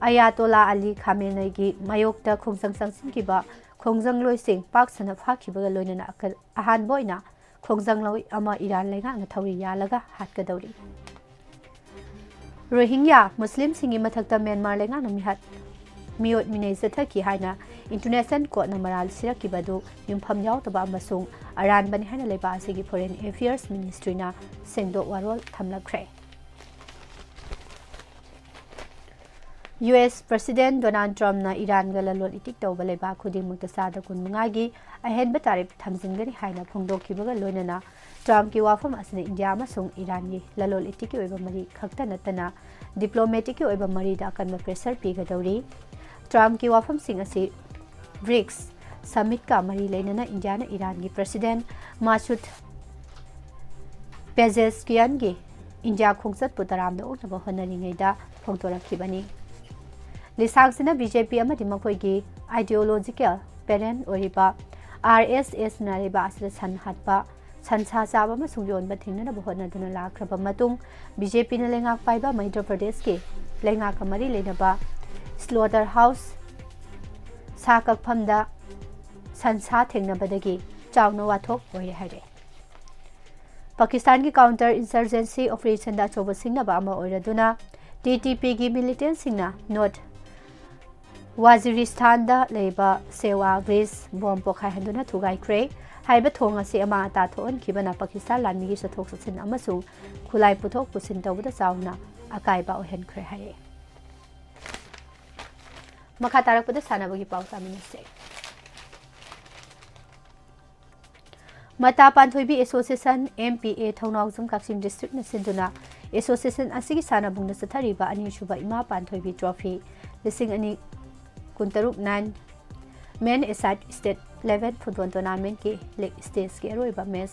ꯑꯌꯥꯇꯣꯂꯥ ꯑꯂꯤ ꯈꯥꯃꯦꯅꯩꯒꯤ ꯃꯥꯌꯣꯛꯇ ꯈꯣꯡꯖꯪ ꯆꯪꯁꯤꯟꯈꯤꯕ ꯈꯣꯡꯖꯪꯂꯣꯏꯁꯤꯡ ꯄꯥꯛ ꯁꯟꯅ ꯐꯥꯈꯤꯕꯒ ꯂꯣꯏꯅꯅ ꯑꯀ-, ꯑꯍꯥꯟꯕ ꯑꯣꯏꯅ ꯈꯣꯡꯖꯪꯂꯣꯏ ꯑꯃ ꯏꯔꯥꯟ ꯂꯩꯉꯥꯛꯅ ꯊꯧꯔꯤ ꯌꯥꯜꯂꯒ ꯍꯥꯠꯀꯗꯧꯔꯤ꯫ ꯔꯣꯍꯤꯡꯌꯥ ꯃꯨꯁꯂꯤꯝꯁꯤꯡꯒꯤ ꯃꯊꯛꯇ ꯃ꯭ꯌꯥꯟꯃꯥꯔ ꯂꯩꯉꯥꯛꯅ ꯃꯤꯍꯠ, ꯃꯤꯑꯣꯠ ꯃꯤꯅꯩ ꯆꯠꯊꯈꯤ ꯍꯥꯏꯅ International Courtꯅ ꯃꯔꯥꯜ ꯁꯤꯔꯛꯈꯤꯕ ꯑꯗꯨ ꯌꯨꯝꯐꯝ ꯌꯥꯎꯗꯕ ꯑꯃꯁꯨꯡ ꯑꯔꯥꯟꯕꯅꯤ ꯍꯥꯏꯅ ꯂꯩꯕꯥꯛ ꯑꯁꯤꯒꯤ Foreign Affairs Ministryꯅ ꯁꯦꯡꯗꯣꯛ ꯋꯥꯔꯣꯜ ꯊꯝꯂꯛꯈ꯭ꯔꯦ꯫ ꯌꯨ ꯑꯦꯁ President Donald Trumpꯅ ꯏꯔꯥꯟꯒ ꯂꯂꯣꯟ ꯏꯇꯤꯛ ꯇꯧꯕ ꯂꯩꯕꯥꯛ ꯈꯨꯗꯤꯡꯃꯛꯇ ꯆꯥꯗ ꯀꯨꯟ ꯃꯉꯥꯒꯤ ꯑꯍꯦꯟꯕ tariff ꯊꯝꯖꯤꯟꯒꯅꯤ ꯍꯥꯏꯅ ꯐꯣꯡꯗꯣꯛꯈꯤꯕꯒ ꯂꯣꯏꯅꯅ Trumpꯀꯤ ꯋꯥꯐꯝ ꯑꯁꯤꯅ ꯏꯟꯗꯤꯌꯥ ꯑꯃꯁꯨꯡ ꯏꯔꯥꯟꯒꯤ ꯂꯂꯣꯟ ꯏꯇꯤꯛꯀꯤ ꯑꯣꯏꯕ ꯃꯔꯤ ꯈꯛꯇ ꯅꯠꯇꯅ diplomaticꯀꯤ ꯑꯣꯏꯕ ꯃꯔꯤꯗ ꯑꯀꯟꯕ pressure ꯄꯤꯒꯗꯧꯔꯤ꯫ Trumpꯀꯤ ꯋꯥꯐꯝꯁꯤꯡ ꯑꯁꯤ BRICS summitꯀ ꯃꯔꯤ ꯂꯩꯅꯅ ꯏꯟꯗꯤꯌꯥꯅ ꯏꯔꯥꯟꯒꯤ President Masoud Pezeshkianꯒꯤ ꯏꯟꯗꯤꯌꯥ ꯈꯣꯡꯆꯠꯄꯨ ꯇꯔꯥꯝꯅ ꯑꯣꯛꯅꯕ ꯍꯣꯠꯅꯔꯤꯉꯩꯗ ꯐꯣꯡꯗꯣꯔꯛꯈꯤꯕꯅꯤ꯫ ꯂꯤꯁꯥꯡꯁꯤꯅ BJP ꯑꯃꯗꯤ ꯃꯈꯣꯏꯒꯤ ideological parent ꯑꯣꯏꯔꯤꯕ RSSꯅ ꯂꯩꯕꯥꯛ ꯑꯁꯤꯗ ꯁꯟ ꯍꯥꯠꯄ, ꯁꯟꯁꯥ ꯆꯥꯕ ꯑꯃꯁꯨꯡ ꯌꯣꯟꯕ ꯊꯤꯡꯅꯅꯕ ꯍꯣꯠꯅꯗꯨꯅ ꯂꯥꯛꯈ꯭ꯔꯕ ꯃꯇꯨꯡ, BJPꯅ ꯂꯩꯉꯥꯛ ꯄꯥꯏꯕ ꯃꯙ꯭ꯌ ꯄ꯭ꯔꯗꯦꯁꯀꯤ ꯂꯩꯉꯥꯛꯀ ꯃꯔꯤ ꯂꯩꯅꯕ slaughter house, ꯁꯥ ꯀꯛꯐꯝꯗ ꯁꯟꯁꯥ ꯊꯦꯡꯅꯕꯗꯒꯤ ꯆꯥꯎꯅ ꯋꯥꯊꯣꯛ ꯑꯣꯏꯔꯦ ꯍꯥꯏꯔꯦ꯫ ꯄꯥꯀꯤꯁꯇꯥꯟꯒꯤ counter insurgency operationꯗ ꯑꯆꯧꯕ ꯁꯤꯡꯅꯕ ꯑꯃ ꯑꯣꯏꯔꯗꯨꯅ TTPꯒꯤ militantꯁꯤꯡꯅ North ꯋꯥꯖꯤꯔꯤꯁꯇꯥꯟꯗ ꯂꯩꯕ ꯁꯦꯋꯥ ꯒ꯭ꯔꯤꯁ ꯕꯣꯝ ꯄꯣꯈꯥꯏꯍꯟꯗꯨꯅ ꯊꯨꯒꯥꯏꯈ꯭ꯔꯦ꯫ ꯍꯥꯏꯔꯤꯕ ꯊꯣꯡ ꯑꯁꯤ ꯑꯃꯥꯡ ꯑꯇꯥ ꯊꯣꯛꯍꯟꯈꯤꯕꯅ ꯄꯥꯀꯤꯁꯇꯥꯟ ꯂꯥꯟꯃꯤꯒꯤ ꯆꯠꯊꯣꯛ ꯆꯠꯁꯤꯟ ꯑꯃꯁꯨꯡ ꯈꯨꯠꯂꯥꯏ ꯄꯨꯊꯣꯛ ꯄꯨꯁꯤꯟ ꯇꯧꯕꯗ ꯆꯥꯎꯅ ꯑꯀꯥꯏꯕ ꯑꯣꯏꯍꯟꯈ꯭ꯔꯦ ꯍꯥꯏꯌꯦ꯫ ꯃꯈꯥ ꯇꯥꯔꯛꯄꯗ ꯁꯥꯟꯅꯕꯒꯤ ꯄꯥꯎ ꯇꯥꯃꯤꯟꯅꯁꯦ꯫ ꯃꯇꯥ ꯄꯥꯟꯊꯣꯏꯕꯤ Association, MPA, ꯊꯧꯅꯥꯎꯖꯝ ꯀꯛꯆꯤꯡ districtꯅ ꯁꯤꯟꯗꯨꯅ association ꯑꯁꯤꯒꯤ ꯁꯥꯟꯅꯕꯨꯡꯗ ꯆꯠꯊꯔꯤꯕ ꯑꯅꯤꯁꯨꯕ ꯏꯃꯥ ꯄꯥꯟꯊꯣꯏꯕꯤ Trophy ꯂꯤꯁꯤꯡ ꯑꯅꯤ ꯀꯨꯟꯇꯔꯨꯛ nine Men A-side state level football tournamentꯀꯤ league stageꯀꯤ ꯑꯔꯣꯏꯕ match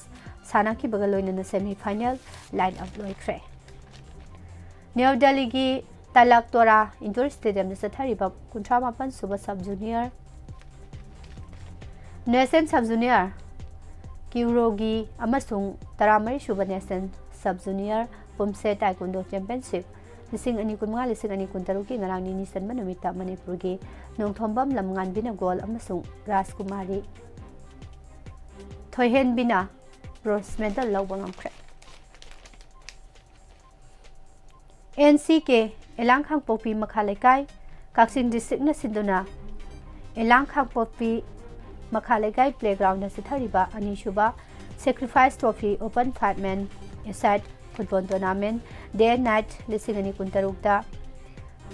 ꯁꯥꯟꯅꯈꯤꯕꯒ ꯂꯣꯏꯅꯅ semi final line up ꯂꯣꯏꯈ꯭ꯔꯦ꯫ ꯅ꯭ꯌꯨ ꯗꯦꯜꯂꯤꯒꯤ ꯇꯂꯛ ꯇꯣꯔꯥ indoor stadiumꯗ ꯆꯠꯊꯔꯤꯕ ꯀꯨꯟꯊ꯭ꯔꯥ ꯃꯥꯄꯟ ꯁꯨꯕ sub junior national sub junior ꯀ꯭ꯌꯨꯔꯣꯒꯤ ꯑꯃꯁꯨꯡ ꯇꯔꯥꯃꯔꯤ ꯁꯨꯕ national sub junior ꯄꯨꯝꯁꯦ taekwondo championship ꯂꯤꯁꯤꯡ ꯑꯅꯤ ꯀꯨꯟꯃꯉꯥ ꯂꯤꯁꯤꯡ ꯑꯅꯤ ꯀꯨꯟꯇꯔꯨꯛꯀꯤ ꯉꯔꯥꯡ ꯅꯤꯅꯤ ꯆꯟꯕ ꯅꯨꯃꯤꯠꯇ ꯃꯅꯤꯄꯨꯔꯒꯤ ꯅꯣꯡꯊꯣꯝꯕꯝ ꯂꯝꯉꯥꯟꯕꯤꯅ gold ꯑꯃꯁꯨꯡ ꯔꯥꯖꯀꯨꯃꯥꯔꯤ ꯊꯣꯏꯍꯦꯟꯕꯤꯅ bronze medal ꯂꯧꯕ ꯉꯝꯈ꯭ꯔꯦ꯫ NCK ꯑꯦꯂꯥꯡ ꯈꯥꯡꯄꯣꯛꯄꯤ ꯃꯈꯥ ꯂꯩꯀꯥꯏ, ꯀꯛꯆꯤꯡ districtꯅ ꯁꯤꯟꯗꯨꯅ ꯑꯦꯂꯥꯡ ꯈꯥꯡꯄꯣꯛꯄꯤ ꯃꯈꯥ ꯂꯩꯀꯥꯏ playgroundꯗ ꯆꯠꯊꯔꯤꯕ ꯑꯅꯤꯁꯨꯕ Sacrifice Trophy Open Five Men A-side football tournament Day and Night ꯂꯤꯁꯤꯡ ꯑꯅꯤ ꯀꯨꯟꯇꯔꯨꯛꯇ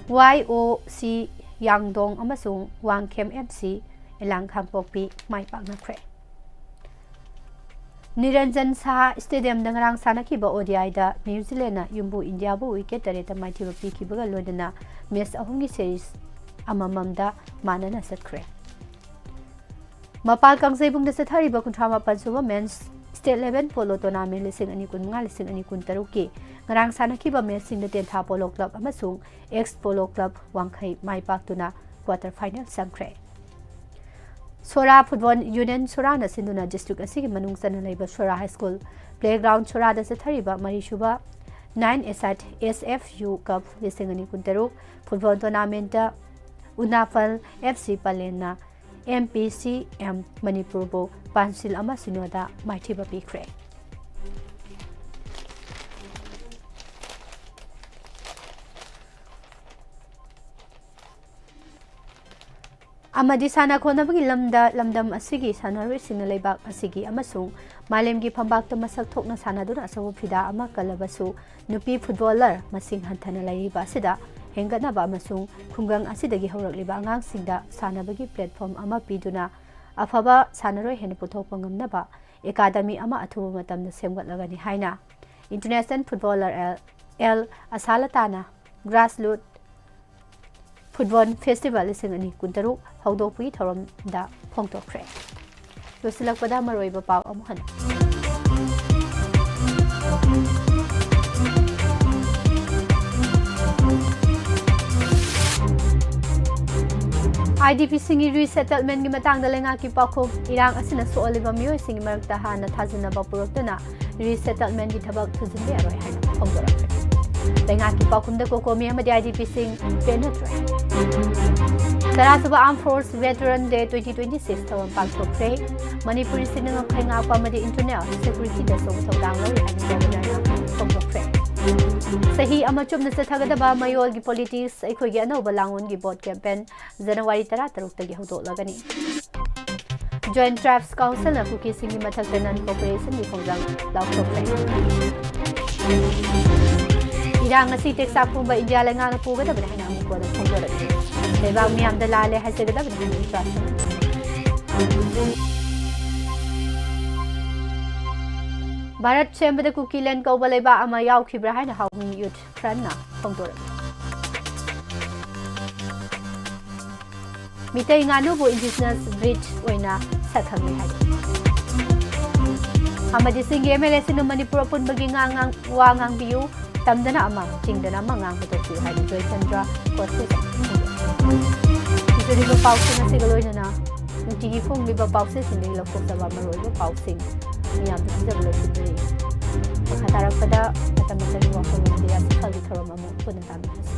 ꯋꯥꯏ ꯑꯣ ꯁꯤ ꯌꯥꯡꯗꯣꯡ ꯑꯃꯁꯨꯡ ꯋꯥꯡꯈꯦꯝ ꯑꯦꯐ ꯁꯤ ꯏꯂꯥꯡ ꯈꯥꯡꯄꯣꯛꯄꯤ ꯃꯥꯏ ꯄꯥꯛꯅꯈ꯭ꯔꯦ꯫ ꯅꯤꯔꯟꯖꯟ ꯁꯍꯥ ꯁ꯭ꯇꯦꯗꯤꯌꯝꯗ ꯉꯔꯥꯡ ꯁꯥꯟꯅꯈꯤꯕ ꯑꯣ ꯗꯤ ꯑꯥꯏꯗ ꯅ꯭ꯌꯨ ꯖꯤꯂꯦꯟꯅ ꯌꯨꯝꯕꯨ ꯏꯟꯗꯤꯌꯥꯕꯨ ꯋꯤꯀꯦꯠ ꯇꯔꯦꯠꯇ ꯃꯥꯏꯊꯤꯕ ꯄꯤꯈꯤꯕꯒ ꯂꯣꯏꯅꯅ ꯃꯦꯆ ꯑꯍꯨꯝꯒꯤ ꯁꯦꯔꯤꯁ ꯑꯃꯃꯝꯗ ꯃꯥꯟꯅꯅ ꯆꯠꯈ꯭ꯔꯦ꯫ ꯃꯄꯥꯜ ꯀꯥꯡꯖꯩꯕꯨꯡꯗ ꯆꯠꯊꯔꯤꯕ ꯀꯨꯟꯊ꯭ꯔꯥ ꯃꯥꯄꯟ ꯁꯨꯕ ꯃꯦꯟꯁ ꯁ꯭ꯇꯦꯠ ꯂꯦꯚꯦꯜ ꯄꯣꯂꯣ ꯇꯣꯔꯅꯥꯃꯦꯟ ꯂꯤꯁꯤꯡ ꯑꯅꯤ ꯀꯨꯟꯃꯉꯥ ꯂꯤꯁꯤꯡ ꯑꯅꯤ ꯀꯨꯟꯇꯔꯨꯛꯀꯤ ꯉꯔꯥꯡ ꯁꯥꯟꯅꯈꯤꯕ ꯃꯦꯆꯁꯤꯡꯗ ꯇꯦꯟꯊꯥ ꯄꯣꯂꯣ ꯀ꯭ꯂꯕ ꯑꯃꯁꯨꯡ ꯑꯦꯛꯁ ꯄꯣꯂꯣ ꯀ꯭ꯂꯕ ꯋꯥꯡꯈꯩ ꯃꯥꯏ ꯄꯥꯛꯇꯨꯅ ꯀ꯭ꯋꯥꯇꯔ ꯐꯥꯏꯅꯦꯜ ꯆꯪꯈ꯭ꯔꯦ꯫ ꯁꯣꯔꯥ ꯐꯨꯠꯕꯣꯜ ꯌꯨꯅꯤꯌꯟ ꯁꯣꯔꯥꯅ ꯁꯤꯟꯗꯨꯅ ꯗꯤꯁꯇ꯭ꯔꯤꯛ ꯑꯁꯤꯒꯤ ꯃꯅꯨꯡ ꯆꯟꯅ ꯂꯩꯕ ꯁꯣꯔꯥ ꯍꯥꯏ ꯁ꯭ꯀꯨꯜ ꯄ꯭ꯂꯦꯒ꯭ꯔꯥꯎꯟ ꯁꯣꯔꯥꯗ ꯆꯠꯊꯔꯤꯕ ꯃꯔꯤꯁꯨꯕ ꯅꯥꯏꯟ ꯑꯦꯁꯥꯏꯠ ꯑꯦꯁ ꯑꯦꯐ ꯌꯨ ꯀꯞ ꯂꯤꯁꯤꯡ ꯑꯅꯤ ꯀꯨꯟꯇꯔꯨꯛ football ꯇꯣꯔꯅꯥꯃꯦꯟꯠꯇ ꯎꯅꯥꯐꯜ F C ꯄꯂꯦꯟꯅ M P ꯁꯤ ꯑꯦꯝ ꯃꯅꯤꯄꯨꯔꯕꯨ ꯄꯥꯟꯁꯤꯜ ꯑꯃ ꯁꯤꯅꯣꯗ ꯃꯥꯏꯊꯤꯕ ꯄꯤꯈ꯭ꯔꯦ꯫ ꯑꯃꯗꯤ ꯁꯥꯟꯅ ꯈꯣꯠꯅꯕꯒꯤ ꯂꯝꯗ ꯂꯝꯗꯝ ꯑꯁꯤꯒꯤ ꯁꯥꯟꯅꯔꯣꯏꯁꯤꯡꯅ ꯂꯩꯕꯥꯛ ꯑꯁꯤꯒꯤ ꯑꯃꯁꯨꯡ ꯃꯥꯂꯦꯝꯒꯤ ꯐꯝꯕꯥꯛꯇ ꯃꯁꯛ ꯊꯣꯛꯅ ꯁꯥꯟꯅꯗꯨꯅ ꯑꯆꯧꯕ ꯐꯤꯗꯥ ꯑꯃ ꯀꯜꯂꯕꯁꯨ, ꯅꯨꯄꯤ ꯐꯨꯠꯕꯣꯂꯔ ꯃꯁꯤꯡ ꯍꯟꯊꯅ ꯂꯩꯔꯤꯕ ꯑꯁꯤꯗ ꯍꯦꯟꯒꯠꯅꯕ ꯑꯃꯁꯨꯡ ꯈꯨꯡꯒꯪ ꯑꯁꯤꯗꯒꯤ ꯍꯧꯔꯛꯂꯤꯕ ꯑꯉꯥꯡꯁꯤꯡꯗ ꯁꯥꯟꯅꯕꯒꯤ ꯄ꯭ꯂꯦꯠꯐꯣꯝ ꯑꯃ ꯄꯤꯗꯨꯅ ꯑꯐꯕ ꯁꯥꯟꯅꯔꯣꯏ ꯍꯦꯟꯅ ꯄꯨꯊꯣꯛꯄ ꯉꯝꯅꯕ ꯑꯦꯀꯥꯗꯃꯤ ꯑꯃ ꯑꯊꯨꯕ ꯃꯇꯝꯗ ꯁꯦꯝꯒꯠꯂꯒꯅꯤ ꯍꯥꯏꯅ ꯏꯟꯇꯔꯅꯦꯁꯅꯦꯜ ꯐꯨꯠꯕꯣꯂꯔ ꯑꯦꯜ, ꯑꯦꯜ ꯑꯁꯥꯂꯇꯥꯅ ꯒ꯭ꯔꯥꯁꯔꯨꯠ ꯐꯨꯠꯕꯣꯜ ꯐꯦꯁꯇꯤꯚꯦꯜ ꯂꯤꯁꯤꯡ ꯑꯅꯤ ꯀꯨꯟꯇꯔꯨꯛ ꯍꯧꯗꯣꯛꯄꯒꯤ ꯊꯧꯔꯝꯗ ꯐꯣꯡꯗꯣꯛꯈ꯭ꯔꯦ꯫ ꯂꯣꯏꯁꯤꯜꯂꯛꯄꯗ ꯃꯔꯨꯑꯣꯏꯕ ꯄꯥꯎ ꯑꯃꯨꯛ ꯍꯟꯅ꯫ ꯑꯥꯏ ꯗꯤ ꯄꯤꯁꯤꯡꯒꯤ ꯔꯤꯁꯦꯇꯜꯃꯦꯟꯒꯤ ꯃꯇꯥꯡꯗ ꯂꯩꯉꯥꯛꯀꯤ ꯄꯥꯎꯈꯨꯝ, ꯏꯔꯥꯡ ꯑꯁꯤꯅ ꯁꯣꯛꯍꯜꯂꯤꯕ ꯃꯤꯑꯣꯏꯁꯤꯡꯒꯤ ꯃꯔꯛꯇ ꯍꯥꯟꯅ ꯊꯥꯖꯅꯕ ꯄꯨꯔꯛꯇꯨꯅ ꯔꯤꯁꯦꯇꯜꯃꯦꯟꯒꯤ ꯊꯕꯛ ꯊꯨꯖꯤꯟꯕ ꯌꯥꯔꯣꯏ ꯍꯥꯏꯅ ꯐꯣꯡꯗꯣꯔꯛꯈ꯭ꯔꯦ꯫ ꯂꯩꯉꯥꯛꯀꯤ ꯄꯥꯎꯈꯨꯝꯗ ꯀꯣꯀꯣꯃꯤ ꯑꯃꯗꯤ I D ꯄꯤꯁꯤꯡ ꯄꯦꯟꯅꯗ꯭ꯔꯦ꯫ ꯇꯔꯥꯁꯨꯕ Armed Force Veteran Day twenty twenty-six ꯊꯧꯔꯝ ꯄꯥꯡꯊꯣꯛꯈ꯭ꯔꯦ꯫ ꯃꯅꯤꯄꯨꯔꯤꯁꯤꯡꯅ ꯉꯝꯈꯩ ꯉꯥꯛꯄ ꯑꯃꯗꯤ ꯏꯟꯇꯔꯅꯦꯜ ꯁꯦꯀ꯭ꯌꯨꯔꯤꯇꯤꯗ ꯑꯆꯧꯕ ꯊꯧꯗꯥꯡ ꯂꯧꯔꯤ ꯍꯥꯏꯅ ꯒꯣꯕꯔꯅꯔꯅ ꯐꯣꯡꯗꯣꯛꯈ꯭ꯔꯦ꯫ ꯆꯍꯤ ꯑꯃ ꯆꯨꯞꯅ ꯆꯠꯊꯒꯗꯕ ꯃꯌꯣꯜꯒꯤ ꯄꯣꯂꯤꯇꯤꯛꯁ ꯑꯩꯈꯣꯏꯒꯤ ꯑꯅꯧꯕ ꯂꯥꯡꯑꯣꯟꯒꯤ ꯚꯣꯠ ꯀꯦꯝꯄꯦꯟ ꯖꯅꯋꯥꯔꯤ ꯇꯔꯥꯇꯔꯨꯛꯇꯒꯤ ꯍꯧꯗꯣꯛꯂꯒꯅꯤ꯫ Joint Tribes Councilꯅ ꯀꯨꯀꯤꯁꯤꯡꯒꯤ ꯃꯊꯛꯇ non-cooperationꯒꯤ ꯈꯣꯡꯖꯪ ꯂꯥꯎꯊꯣꯛꯈ꯭ꯔꯦ꯫ ꯏꯔꯥꯡ ꯑꯁꯤ ꯇꯦꯛꯆꯥꯛ ꯄꯨꯝꯕ ꯏꯟꯗꯤꯌꯥ ꯂꯩꯉꯥꯛꯅ ꯄꯨꯒꯗꯕꯅꯤ ꯍꯥꯏꯅ ꯑꯃꯨꯛ ꯀꯣꯟꯅ ꯐꯣꯡꯗꯣꯔꯛꯂꯤ꯫ ꯂꯩꯕꯥꯛ ꯃꯤꯌꯥꯝꯗ ꯂꯥꯜꯂꯦ ꯍꯥꯏꯖꯒꯗꯕꯅꯤ ꯍꯥꯏꯅ ꯎꯆꯥꯁꯤꯡ꯫ ꯚꯥꯔꯠ ꯁꯦꯝꯕꯗ ꯀꯨꯀꯤꯂꯦꯟ ꯀꯧꯕ ꯂꯩꯕꯥꯛ ꯑꯃ ꯌꯥꯎꯈꯤꯕ꯭ꯔꯥ ꯍꯥꯏꯅ ꯍꯥꯎꯃꯤ ꯌꯨꯠ ꯈꯔꯅ ꯐꯣꯡꯗꯣꯔꯛꯂꯤ꯫ ꯃꯤꯇꯩ ꯉꯥꯅꯨꯕꯨ indigenous breed ꯑꯣꯏꯅ ꯁꯛꯈꯪꯂꯦ ꯍꯥꯏꯔꯤ꯫ ꯑꯃꯗꯤ ꯆꯤꯡꯒꯤ MLA ꯁꯤꯡꯅ ꯃꯅꯤꯄꯨꯔ ꯑꯄꯨꯟꯕꯒꯤ ꯉꯥꯡ-, ꯉꯥꯡ-, ꯋꯥ ꯉꯥꯡꯕꯤꯌꯨ ꯇꯝꯗꯅ ꯑꯃ, ꯆꯤꯡꯗꯅ ꯑꯃ ꯉꯥꯡꯕ ꯇꯣꯛꯄꯤꯌꯨ ꯍꯥꯏꯅ ꯖꯣꯏꯆꯟꯗ꯭ꯔ ꯀꯣꯁꯦꯗ ꯐꯣꯡꯗꯣꯛꯈꯤ꯫ ꯄꯤꯖꯔꯤꯕ ꯄꯥꯎꯁꯤꯡ ꯑꯁꯤꯒ ꯂꯣꯏꯅꯅ ꯅꯨꯡꯇꯤꯒꯤ ꯐꯣꯡꯂꯤꯕ ꯄꯥꯎꯆꯦꯁꯤꯡꯗꯒꯤ ꯂꯧꯊꯣꯛꯆꯕ ꯃꯔꯨꯑꯣꯏꯕ ꯄꯥꯎꯁꯤꯡ ꯃꯤꯌꯥꯝꯗ ꯄꯤꯖꯕ ꯂꯣꯏꯁꯤꯟꯖꯔꯤ꯫ ꯃꯈꯥ ꯇꯥꯔꯛꯄꯗ ꯃꯇꯝ ꯃꯇꯝꯒꯤ ꯋꯥꯐꯝ ꯑꯃꯗꯤ ꯔꯥꯁꯤ ꯐꯜꯒꯤ ꯊꯧꯔꯝ ꯑꯃ ꯄꯨꯟꯅ ꯇꯥꯃꯤꯟꯅꯁꯤ꯫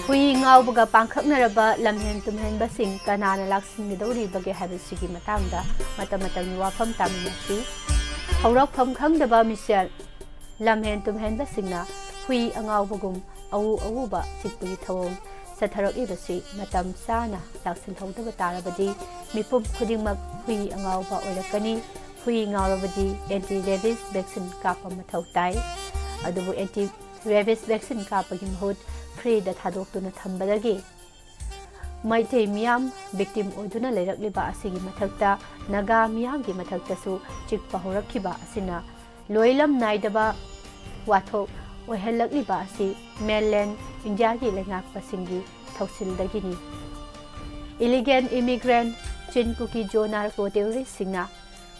ꯍꯨꯏ ꯉꯥꯎꯕꯒ ꯄꯥꯡꯈꯛꯅꯔꯕ ꯂꯝꯍꯦꯟ ꯇꯨꯝꯍꯦꯟꯕꯁꯤꯡ ꯀꯅꯥꯅ ꯂꯥꯛꯁꯤꯟꯒꯗꯧꯔꯤꯕꯒꯦ ꯍꯥꯏꯕꯁꯤꯒꯤ ꯃꯇꯥꯡꯗ ꯃꯇꯝ ꯃꯇꯝꯒꯤ ꯋꯥꯐꯝ ꯇꯥꯃꯤꯟꯅꯁꯤ꯫ ꯍꯧꯔꯛꯐꯝ ꯈꯪꯗꯕ ꯃꯤꯁꯦꯜ ꯂꯝꯍꯦꯟ ꯇꯨꯝꯍꯦꯟꯕꯁꯤꯡꯅ ꯍꯨꯏ ꯑꯉꯥꯎꯕꯒꯨꯝ ꯑꯎ ꯑꯎꯕ ꯆꯤꯛꯄꯒꯤ ꯊꯧꯑꯣꯡ ꯆꯠꯊꯔꯛꯂꯤꯕꯁꯤ ꯃꯇꯝ ꯆꯥꯅ ꯂꯥꯛꯁꯤꯜꯍꯧꯗꯕ ꯇꯥꯔꯕꯗꯤ ꯃꯤꯄꯨꯝ ꯈꯨꯗꯤꯡꯃꯛ ꯍꯨꯏ ꯑꯉꯥꯎꯕ ꯑꯣꯏꯔꯛꯀꯅꯤ꯫ ꯍꯨꯏ ꯉꯥꯎꯔꯕꯗꯤ anti rabies vaccine ꯀꯥꯞꯄ ꯃꯊꯧ ꯇꯥꯏ꯫ ꯑꯗꯨꯕꯨ anti rabies vaccine ꯀꯥꯞꯄꯒꯤ ꯃꯍꯨꯠ free ꯗ ꯊꯥꯗꯣꯛꯇꯨꯅ ꯊꯝꯕꯗꯒꯤ ꯃꯩꯇꯩ ꯃꯤꯌꯥꯝ victim ꯑꯣꯏꯗꯨꯅ ꯂꯩꯔꯛꯂꯤꯕ ꯑꯁꯤꯒꯤ ꯃꯊꯛꯇ ꯅꯥꯒꯥ ꯃꯤꯌꯥꯝꯒꯤ ꯃꯊꯛꯇꯁꯨ ꯆꯤꯛꯄ ꯍꯧꯔꯛꯈꯤꯕ ꯑꯁꯤꯅ ꯂꯣꯏꯂꯝ ꯅꯥꯏꯗꯕ ꯋꯥꯊꯣꯛ ꯑꯣꯏꯍꯜꯂꯛꯂꯤꯕ ꯑꯁꯤ mainland ꯏꯟꯗꯤꯌꯥꯒꯤ ꯂꯩꯉꯥꯛꯄꯁꯤꯡꯒꯤ ꯊꯧꯁꯤꯜꯗꯒꯤꯅꯤ꯫ Illegal immigrant ꯆꯤꯟ ꯀꯨꯀꯤ ꯖꯣ ꯅꯥꯔꯀꯣ ꯇꯦꯔꯣꯔꯤꯁꯁꯤꯡꯅ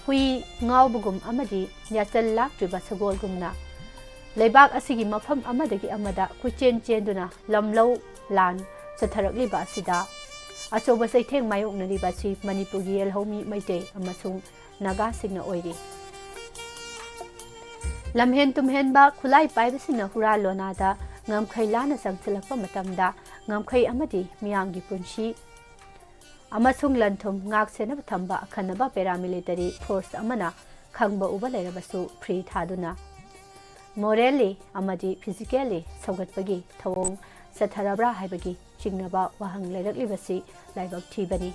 ꯍꯨꯏ ꯉꯥꯎꯕꯒꯨꯝ ꯑꯃꯗꯤ ꯌꯥꯆꯜ ꯂꯥꯛꯇ꯭ꯔꯤꯕ ꯁꯒꯣꯜꯒꯨꯝꯅ ꯂꯩꯕꯥꯛ ꯑꯁꯤꯒꯤ ꯃꯐꯝ ꯑꯃꯗꯒꯤ ꯑꯃꯗ ꯀꯣꯏꯆꯦꯟ ꯆꯦꯟꯗꯨꯅ ꯂꯝꯂꯧ ꯂꯥꯟ ꯆꯠꯊꯔꯛꯂꯤꯕ ꯑꯁꯤꯗ ꯑꯆꯧꯕ ꯆꯩꯊꯦꯡ ꯃꯥꯌꯣꯛꯅꯔꯤꯕ ꯑꯁꯤ ꯃꯅꯤꯄꯨꯔꯒꯤ ꯌꯦꯜꯍꯧꯃꯤ ꯃꯩꯇꯩ ꯑꯃꯁꯨꯡ ꯅꯥꯒꯥꯁꯤꯡꯅ ꯑꯣꯏꯔꯤ꯫ ꯂꯝꯍꯦꯟ ꯇꯨꯝꯍꯦꯟꯕ ꯈꯨꯠꯂꯥꯏ ꯄꯥꯏꯕꯁꯤꯡꯅ ꯍꯨꯔꯥꯟ ꯂꯣꯅꯥꯗ ꯉꯝꯈꯩ ꯂꯥꯟꯅ ꯆꯪꯁꯤꯜꯂꯛꯄ ꯃꯇꯝꯗ ꯉꯝꯈꯩ ꯑꯃꯗꯤ ꯃꯤꯌꯥꯝꯒꯤ ꯄꯨꯟꯁꯤ ꯑꯃꯁꯨꯡ ꯂꯟ ꯊꯨꯝ ꯉꯥꯛ ꯁꯦꯟꯅꯕ ꯊꯝꯕ ꯑꯈꯟꯅꯕ paramilitary force ꯑꯃꯅ ꯈꯪꯕ ꯎꯕ ꯂꯩꯔꯕꯁꯨ free ꯊꯥꯗꯨꯅ morally ꯑꯃꯗꯤ physically ꯁꯧꯒꯠꯄꯒꯤ ꯊꯧꯑꯣꯡ ꯆꯠꯊꯔꯕ꯭ꯔꯥ ꯍꯥꯏꯕꯒꯤ ꯆꯤꯡꯅꯕ ꯋꯥꯍꯪ ꯂꯩꯔꯛꯂꯤꯕꯁꯤ ꯂꯥꯏꯕꯛ ꯊꯤꯕꯅꯤ꯫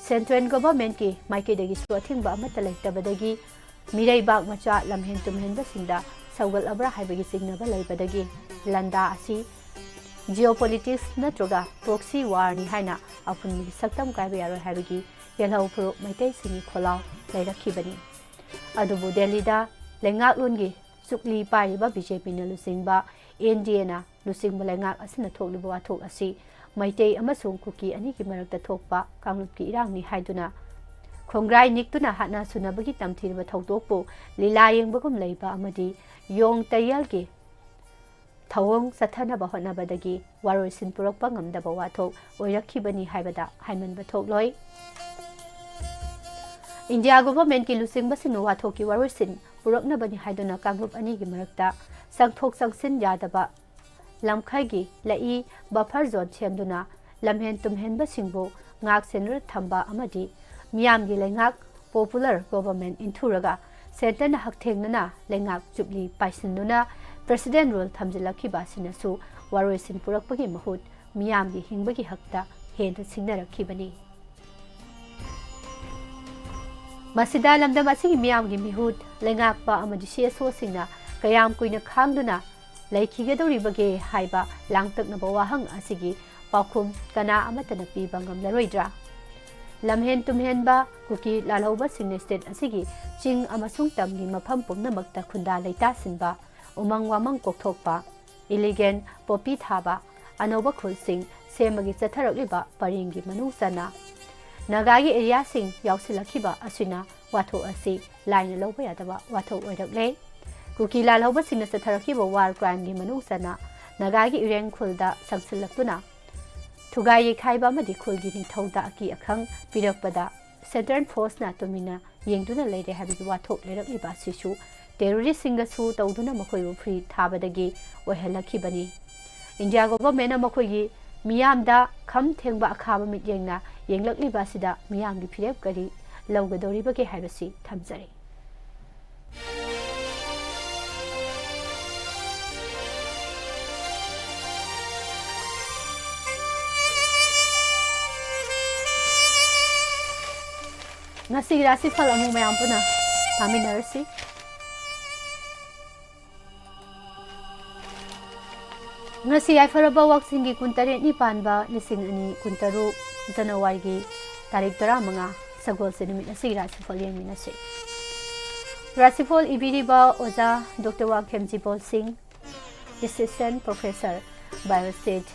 Central governmentꯀꯤ ꯃꯥꯏꯀꯩꯗꯒꯤꯁꯨ ꯑꯊꯤꯡꯕ ꯑꯃꯠꯇ ꯂꯩꯇꯕꯗꯒꯤ ꯃꯤꯔꯩꯕꯥꯛ ꯃꯆꯥ ꯂꯝꯍꯦꯟ ꯇꯨꯝꯍꯦꯟꯕꯁꯤꯡꯗ ꯁꯧꯒꯠꯂꯕ꯭ꯔꯥ ꯍꯥꯏꯕꯒꯤ ꯆꯤꯡꯅꯕ ꯂꯩꯕꯗꯒꯤ ꯂꯟꯗꯥ ꯑꯁꯤ geopolitics ꯅꯠꯇ꯭ꯔꯒ proxy warꯅꯤ ꯍꯥꯏꯅ ꯑꯄꯨꯟꯕꯒꯤ ꯁꯛꯇꯝ ꯀꯥꯏꯕ ꯌꯥꯔꯣꯏ ꯍꯥꯏꯕꯒꯤ ꯌꯦꯜꯍꯧ ꯐꯨꯔꯨꯞ ꯃꯩꯇꯩꯁꯤꯡꯒꯤ ꯈꯣꯜꯂꯥꯎ ꯂꯩꯔꯛꯈꯤꯕꯅꯤ꯫ ꯑꯗꯨꯕꯨ ꯗꯦꯜꯂꯤꯗ ꯂꯩꯉꯥꯛꯂꯣꯟꯒꯤ ꯆꯨꯛꯂꯤ ꯄꯥꯏꯔꯤꯕ BJPꯅ ꯂꯨꯆꯤꯡꯕ NDAꯅ ꯂꯨꯆꯤꯡꯕ ꯂꯩꯉꯥꯛ ꯑꯁꯤꯅ ꯊꯣꯛꯂꯤꯕ ꯋꯥꯊꯣꯛ ꯑꯁꯤ ꯃꯩꯇꯩ ꯑꯃꯁꯨꯡ ꯀꯨꯀꯤ ꯑꯅꯤꯒꯤ ꯃꯔꯛꯇ ꯊꯣꯛꯄ ꯀꯥꯡꯂꯨꯞꯀꯤ ꯏꯔꯥꯡꯅꯤ ꯍꯥꯏꯗꯨꯅ ꯈꯣꯡꯒ꯭ꯔꯥꯏ ꯅꯤꯛꯇꯨꯅ ꯍꯥꯠꯅ ꯁꯨꯅꯕꯒꯤ ꯇꯝꯊꯤꯔꯕ ꯊꯧꯗꯣꯛꯄꯨ ꯂꯤꯂꯥ ꯌꯦꯡꯕꯒꯨꯝ ꯂꯩꯕ ꯑꯃꯗꯤ ꯌꯣꯡ ꯇꯌꯦꯜꯒꯤ ꯊꯧꯑꯣꯡ ꯆꯠꯊꯅꯕ ꯍꯣꯠꯅꯕꯗꯒꯤ ꯋꯥꯔꯣꯏꯁꯤꯟ ꯄꯨꯔꯛꯄ ꯉꯝꯗꯕ ꯋꯥꯊꯣꯛ ꯑꯣꯏꯔꯛꯈꯤꯕꯅꯤ ꯍꯥꯏꯕꯗ ꯍꯥꯏꯃꯟꯕ ꯊꯣꯛꯂꯣꯏ꯫ ꯏꯟꯗꯤꯌꯥ governmentꯀꯤ ꯂꯨꯆꯤꯡꯕꯁꯤꯡꯅ ꯋꯥꯊꯣꯛꯀꯤ ꯋꯥꯔꯣꯏꯁꯤꯟ ꯄꯨꯔꯛꯅꯕꯅꯤ ꯍꯥꯏꯗꯨꯅ ꯀꯥꯡꯂꯨꯞ ꯑꯅꯤꯒꯤ ꯃꯔꯛꯇ ꯆꯪꯊꯣꯛ ꯆꯪꯁꯤꯟ ꯌꯥꯗꯕ ꯂꯝꯈꯩꯒꯤ ꯂꯩꯏ buffer zone ꯁꯦꯝꯗꯨꯅ ꯂꯝꯍꯦꯟ ꯇꯨꯝꯍꯦꯟꯕꯁꯤꯡꯕꯨ ꯉꯥꯛ ꯁꯦꯟꯅꯔ ꯊꯝꯕ ꯑꯃꯗꯤ ꯃꯤꯌꯥꯝꯒꯤ ꯂꯩꯉꯥꯛ popular government ꯏꯟꯊꯨꯔꯒ centreꯅ ꯍꯛꯊꯦꯡꯅꯅ ꯂꯩꯉꯥꯛ ꯆꯨꯞꯂꯤ ꯄꯥꯏꯁꯤꯟꯗꯨꯅ president rule ꯊꯝꯖꯤꯜꯂꯛꯈꯤꯕ ꯑꯁꯤꯅꯁꯨ ꯋꯥꯔꯣꯏꯁꯤꯟ ꯄꯨꯔꯛꯄꯒꯤ ꯃꯍꯨꯠ ꯃꯤꯌꯥꯝꯒꯤ ꯍꯤꯡꯕꯒꯤ ꯍꯛꯇ ꯍꯦꯟꯅ ꯁꯤꯡꯅꯔꯛꯈꯤꯕꯅꯤ꯫ ꯃꯁꯤꯗ ꯂꯝꯗꯝ ꯑꯁꯤꯒꯤ ꯃꯤꯌꯥꯝꯒꯤ ꯃꯤꯍꯨꯠ, ꯂꯩꯉꯥꯛꯄ ꯑꯃꯗꯤ CSOꯁꯤꯡꯅ ꯀꯌꯥꯝ ꯀꯨꯏꯅ ꯈꯥꯡꯗꯨꯅ ꯂꯩꯈꯤꯒꯗꯧꯔꯤꯕꯒꯦ ꯍꯥꯏꯕ ꯂꯥꯡꯇꯛꯅꯕ ꯋꯥꯍꯪ ꯑꯁꯤꯒꯤ ꯄꯥꯎꯈꯨꯝ ꯀꯅꯥ ꯑꯃꯠꯇꯅ ꯄꯤꯕ ꯉꯝꯂꯔꯣꯏꯗ꯭ꯔꯥ? ꯂꯝꯍꯦꯟ ꯇꯨꯝꯍꯦꯟꯕ ꯀꯨꯀꯤ ꯂꯥꯜꯍꯧꯕꯁꯤꯡꯅ state ꯑꯁꯤꯒꯤ ꯆꯤꯡ ꯑꯃꯁꯨꯡ ꯇꯝꯒꯤ ꯃꯐꯝ ꯄꯨꯝꯅꯃꯛꯇ ꯈꯨꯟꯗꯥ ꯂꯩꯇꯥꯁꯤꯟꯕ, ꯎꯃꯪ ꯋꯥꯃꯪ ꯀꯣꯛꯊꯣꯛꯄ, illegal poppy ꯊꯥꯕ, ꯑꯅꯧꯕ ꯈꯨꯜꯁꯤꯡ ꯁꯦꯝꯕꯒꯤ ꯆꯠꯊꯔꯛꯂꯤꯕ ꯄꯔꯦꯡꯒꯤ ꯃꯅꯨꯡ ꯆꯟꯅ ꯅꯥꯒꯥꯒꯤ areaꯁꯤꯡ ꯌꯥꯎꯁꯤꯜꯂꯛꯈꯤꯕ ꯑꯁꯤꯅ ꯋꯥꯊꯣꯛ ꯑꯁꯤ ꯂꯥꯏꯅ ꯂꯧꯕ ꯌꯥꯗꯕ ꯋꯥꯊꯣꯛ ꯑꯣꯏꯔꯛꯂꯦ꯫ ꯀꯨꯀꯤ ꯂꯥꯜꯍꯧꯕꯁꯤꯡꯅ ꯆꯠꯊꯔꯛꯈꯤꯕ war crimeꯒꯤ ꯃꯅꯨꯡ ꯆꯟꯅ ꯅꯥꯒꯥꯒꯤ ꯏꯔꯦꯡ ꯈꯨꯜꯗ ꯆꯪꯁꯤꯜꯂꯛꯇꯨꯅ ꯊꯨꯒꯥꯏ ꯌꯩꯈꯥꯏꯕ ꯑꯃꯗꯤ ꯈꯨꯜꯒꯤ ꯅꯤꯡꯊꯧꯗ ꯑꯀꯤ ꯑꯈꯪ ꯄꯤꯔꯛꯄꯗ central forceꯅ ꯇꯨꯃꯤꯟꯅ ꯌꯦꯡꯗꯨꯅ ꯂꯩꯔꯦ ꯍꯥꯏꯕꯒꯤ ꯋꯥꯊꯣꯛ ꯂꯩꯔꯛꯂꯤꯕ ꯑꯁꯤꯁꯨ terroristꯁꯤꯡꯒꯁꯨ ꯇꯧꯗꯨꯅ ꯃꯈꯣꯏꯕꯨ ꯐꯨꯔꯤ ꯊꯥꯕꯗꯒꯤ ꯑꯣꯏꯍꯜꯂꯛꯈꯤꯕꯅꯤ꯫ India governmentꯅ ꯃꯈꯣꯏꯒꯤ ꯃꯤꯌꯥꯝꯗ ꯈꯝ ꯊꯦꯡꯕ ꯑꯈꯥꯕ ꯃꯤꯠꯌꯦꯡꯅ ꯌꯦꯡꯂꯛꯂꯤꯕ ꯑꯁꯤꯗ ꯃꯤꯌꯥꯝꯒꯤ ꯐꯤꯔꯦꯞ ꯀꯔꯤ ꯂꯧꯒꯗꯧꯔꯤꯕꯒꯦ ꯍꯥꯏꯕꯁꯤ ꯊꯝꯖꯔꯤ꯫ ꯉꯁꯤꯒꯤ ꯔꯥꯁꯤꯐꯜ ꯑꯃꯨꯛ ꯃꯌꯥꯝ ꯄꯨꯟꯅ ꯇꯥꯃꯤꯟꯅꯔꯁꯤ꯫ ꯉꯁꯤ ꯌꯥꯏꯐꯔꯕ ꯋꯥꯛꯆꯤꯡꯒꯤ ꯀꯨꯟꯇꯔꯦꯠꯅꯤ ꯄꯥꯟꯕ ꯂꯤꯁꯤꯡ ꯑꯅꯤ ꯀꯨꯟꯇꯔꯨꯛ Januaryꯒꯤ ꯇꯥꯔꯤꯛ ꯇꯔꯥꯃꯉꯥ, ꯁꯒꯣꯜꯁꯦꯟ ꯅꯨꯃꯤꯠ ꯑꯁꯤꯒꯤ ꯔꯥꯁꯤꯐꯜ ꯌꯦꯡꯃꯤꯟꯅꯁꯤ꯫ ꯔꯥꯁꯤꯐꯜ ꯏꯕꯤꯔꯤꯕ ꯑꯣꯖꯥ Doctor ꯋꯥꯡꯈꯦꯝ ꯖꯤꯕꯣꯜ ꯁꯤꯡ, Assistant Professor, Biostat,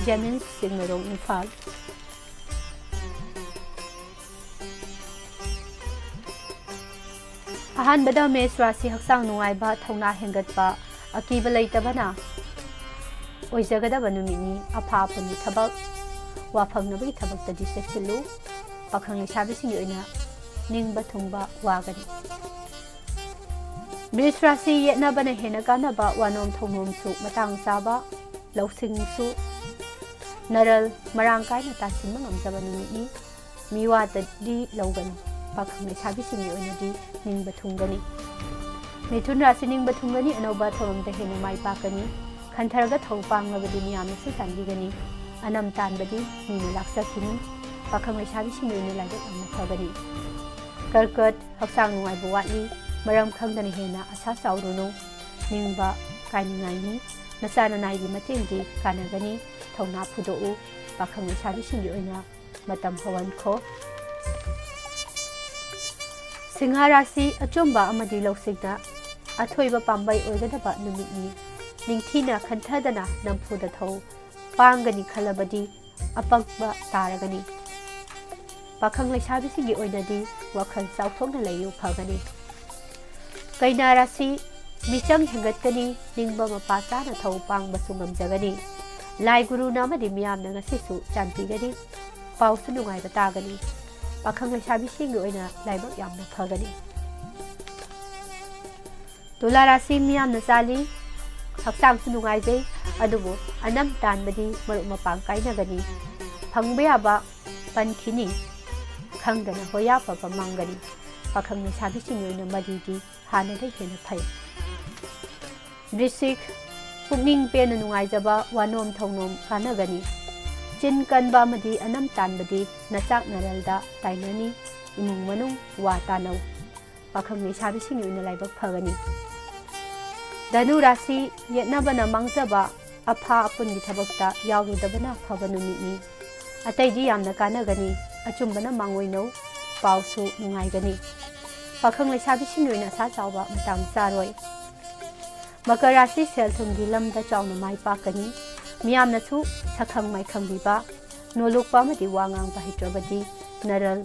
JNIMS, Chingmeirong, Imphal. ꯑꯍꯥꯟꯕꯗ ꯃꯦꯁ ꯔꯥꯁꯤ ꯍꯛꯆꯥꯡ ꯅꯨꯡꯉꯥꯏꯕ, ꯊꯧꯅꯥ ꯍꯦꯟꯒꯠꯄ, ꯑꯀꯤꯕ ꯂꯩꯇꯕꯅ ꯑꯣꯏꯖꯒꯗꯕ ꯅꯨꯃꯤꯠꯅꯤ꯫ ꯑꯐ ꯑꯐꯕꯒꯤ ꯊꯕꯛ, ꯋꯥ ꯐꯪꯅꯕꯒꯤ ꯊꯕꯛꯇꯗꯤ ꯆꯦꯛꯁꯤꯜꯂꯨ꯫ ꯄꯥꯈꯪ ꯂꯩꯁꯥꯕꯤꯁꯤꯡꯒꯤ ꯑꯣꯏꯅ ꯅꯤꯡꯕ ꯊꯨꯡꯕ ꯋꯥꯒꯅꯤ꯫ ꯃꯦꯁ ꯔꯥꯁꯤ ꯌꯦꯠꯅꯕꯅ ꯍꯦꯟꯅ ꯀꯥꯟꯅꯕ, ꯋꯥꯅꯣꯝ ꯊꯧꯅꯣꯝꯁꯨ ꯃꯇꯥꯡ ꯆꯥꯕ, ꯂꯧꯁꯤꯡꯁꯨ ꯅꯔꯜ ꯃꯔꯥꯡ ꯀꯥꯏꯅ ꯇꯥꯁꯤꯟꯕ ꯉꯝꯖꯕ ꯅꯨꯃꯤꯠꯅꯤ꯫ ꯃꯤꯋꯥꯇꯗꯤ ꯂꯧꯒꯅꯨ꯫ ꯄꯥꯈꯪ ꯂꯩꯁꯥꯕꯤꯁꯤꯡꯒꯤ ꯑꯣꯏꯅꯗꯤ ꯅꯤꯡꯕ ꯊꯨꯡꯒꯅꯤ꯫ ꯃꯤꯊꯨꯟ ꯔꯥꯁꯤ ꯅꯤꯡꯕ ꯊꯨꯡꯒꯅꯤ, ꯑꯅꯧꯕ ꯊꯧꯔꯝꯗ ꯍꯦꯟꯅ ꯃꯥꯏ ꯄꯥꯛꯀꯅꯤ꯫ ꯈꯟꯊꯔꯒ ꯊꯧ ꯄꯥꯡꯂꯕꯗꯤ ꯃꯤꯌꯥꯝꯅꯁꯨ ꯇꯥꯟꯕꯤꯒꯅꯤ꯫ ꯑꯅꯝ ꯇꯥꯟꯕꯗꯤ ꯃꯤꯅ ꯂꯥꯛꯆꯈꯤꯅꯤ꯫ ꯄꯥꯈꯪ ꯂꯩꯁꯥꯕꯤꯁꯤꯡꯒꯤ ꯑꯣꯏꯅ ꯂꯥꯏꯕꯛ ꯌꯥꯝꯅ ꯐꯒꯅꯤ꯫ ꯀꯔꯀꯠ, ꯍꯛꯆꯥꯡ ꯅꯨꯡꯉꯥꯏꯕ ꯋꯥꯠꯂꯤ꯫ ꯃꯔꯝ ꯈꯪꯗꯅ ꯍꯦꯟꯅ ꯑꯁꯥ ꯆꯥꯎꯔꯨꯅꯨ꯫ ꯅꯤꯡꯕ ꯀꯥꯏꯅꯤꯡꯉꯥꯏꯅꯤ꯫ ꯅꯆꯥ ꯅꯅꯥꯏꯒꯤ ꯃꯇꯦꯡꯗꯤ ꯀꯥꯟꯅꯒꯅꯤ꯫ ꯊꯧꯅꯥ ꯐꯨꯗꯣꯛꯎ꯫ ꯄꯥꯈꯪ ꯂꯩꯁꯥꯕꯤꯁꯤꯡꯒꯤ ꯑꯣꯏꯅ ꯃꯇꯝ ꯍꯧꯍꯟꯈꯣ꯫ ꯁꯤꯡꯍ ꯔꯥꯁꯤ ꯑꯆꯨꯝꯕ ꯑꯃꯗꯤ ꯂꯧꯁꯤꯡꯅ ꯑꯊꯣꯏꯕ ꯄꯥꯝꯕꯩ ꯑꯣꯏꯒꯗꯕ ꯅꯨꯃꯤꯠꯅꯤ꯫ ꯅꯤꯡꯊꯤꯅ ꯈꯟꯊꯗꯅ ꯅꯝꯐꯨꯗ ꯊꯧ ꯄꯥꯡꯒꯅꯤ ꯈꯜꯂꯕꯗꯤ ꯑꯄꯪꯕ ꯇꯥꯔꯒꯅꯤ꯫ ꯄꯥꯈꯪ ꯂꯩꯁꯥꯕꯤꯁꯤꯡꯒꯤ ꯑꯣꯏꯅꯗꯤ ꯋꯥꯈꯜ ꯆꯥꯎꯊꯣꯛꯅ ꯂꯩꯌꯨ ꯐꯒꯅꯤ꯫ ꯀꯩꯅꯥ ꯔꯥꯁꯤ ꯃꯤꯆꯪ ꯍꯦꯟꯒꯠꯀꯅꯤ, ꯅꯤꯡꯕ ꯃꯄꯥ ꯆꯥꯅ ꯊꯧ ꯄꯥꯡꯕꯁꯨ ꯉꯝꯖꯒꯅꯤ꯫ ꯂꯥꯏ ꯒꯨꯔꯨꯅ ꯑꯃꯗꯤ ꯃꯤꯌꯥꯝꯅ ꯉꯁꯤꯁꯨ ꯆꯥꯟꯕꯤꯒꯅꯤ꯫ ꯄꯥꯎꯁꯨ ꯅꯨꯡꯉꯥꯏꯕ ꯇꯥꯒꯅꯤ꯫ ꯄꯥꯈꯪ ꯂꯩꯁꯥꯕꯤꯁꯤꯡꯒꯤ ꯑꯣꯏꯅ ꯂꯥꯏꯕꯛ ꯌꯥꯝꯅ ꯐꯒꯅꯤ꯫ ꯇꯨꯂꯥ ꯔꯥꯁꯤ ꯃꯤꯌꯥꯝꯅ ꯆꯥꯜꯂꯤ, ꯍꯛꯆꯥꯡꯁꯨ ꯅꯨꯡꯉꯥꯏꯖꯩ, ꯑꯗꯨꯕꯨ ꯑꯅꯝ ꯇꯥꯟꯕꯗꯤ ꯃꯔꯨꯞ ꯃꯄꯥꯡ ꯀꯥꯏꯅꯒꯅꯤ꯫ ꯐꯪꯕ ꯌꯥꯕ ꯄꯟꯈꯤꯅꯤ, ꯈꯪꯗꯅ ꯍꯣꯌꯥ ꯐꯕ ꯃꯥꯡꯒꯅꯤ꯫ ꯄꯥꯈꯪ ꯂꯩꯁꯥꯕꯤꯁꯤꯡꯒꯤ ꯑꯣꯏꯅ ꯃꯔꯤꯗꯤ ꯍꯥꯟꯅꯗꯒꯤ ꯍꯦꯟꯅ ꯐꯩ꯫ ꯕ꯭ꯔꯤꯁꯤꯛ, ꯄꯨꯛꯅꯤꯡ ꯄꯦꯟꯅ ꯅꯨꯡꯉꯥꯏꯖꯕ ꯋꯥꯅꯣꯝ ꯊꯧꯅꯣꯝ ꯀꯥꯟꯅꯒꯅꯤ꯫ ꯆꯤꯟ ꯀꯟꯕ ꯑꯃꯗꯤ ꯑꯅꯝ ꯇꯥꯟꯕꯗꯤ ꯅꯆꯥꯛ ꯅꯔꯜꯗ ꯇꯥꯏꯅꯅꯤ꯫ ꯏꯃꯨꯡ ꯃꯅꯨꯡ ꯋꯥ ꯇꯥꯅꯧ꯫ ꯄꯥꯈꯪ ꯂꯩꯁꯥꯕꯤꯁꯤꯡꯒꯤ ꯑꯣꯏꯅ ꯂꯥꯏꯕꯛ ꯐꯒꯅꯤ꯫ ꯙꯅꯨ ꯔꯥꯁꯤ, ꯌꯦꯠꯅꯕꯅ ꯃꯥꯡꯖꯕ, ꯑꯐꯥ ꯑꯄꯨꯟꯒꯤ ꯊꯕꯛꯇ ꯌꯥꯎꯔꯨꯗꯕꯅ ꯐꯕ ꯅꯨꯃꯤꯠꯅꯤ꯫ ꯑꯇꯩꯗꯤ ꯌꯥꯝꯅ ꯀꯥꯟꯅꯒꯅꯤ꯫ ꯑꯆꯨꯝꯕꯅ ꯃꯥꯡꯑꯣꯏꯅꯧ꯫ ꯄꯥꯎꯁꯨ ꯅꯨꯡꯉꯥꯏꯒꯅꯤ꯫ ꯄꯥꯈꯪ ꯂꯩꯁꯥꯕꯤꯁꯤꯡꯒꯤ ꯑꯣꯏꯅ ꯑꯁꯥ ꯆꯥꯎꯕ ꯃꯇꯥꯡ ꯆꯥꯔꯣꯏ꯫ ꯃꯀꯔ ꯔꯥꯁꯤ ꯁꯦꯜ ꯊꯨꯝꯒꯤ ꯂꯝꯗ ꯆꯥꯎꯅ ꯃꯥꯏ ꯄꯥꯛꯀꯅꯤ꯫ ꯃꯤꯌꯥꯝꯅꯁꯨ ꯁꯛꯈꯪ ꯃꯥꯏꯈꯪꯕꯤꯕ, ꯅꯣꯂꯨꯛꯄ ꯑꯃꯗꯤ ꯋꯥ ꯉꯥꯡꯕ ꯍꯩꯇ꯭ꯔꯕꯗꯤ ꯅꯔꯜ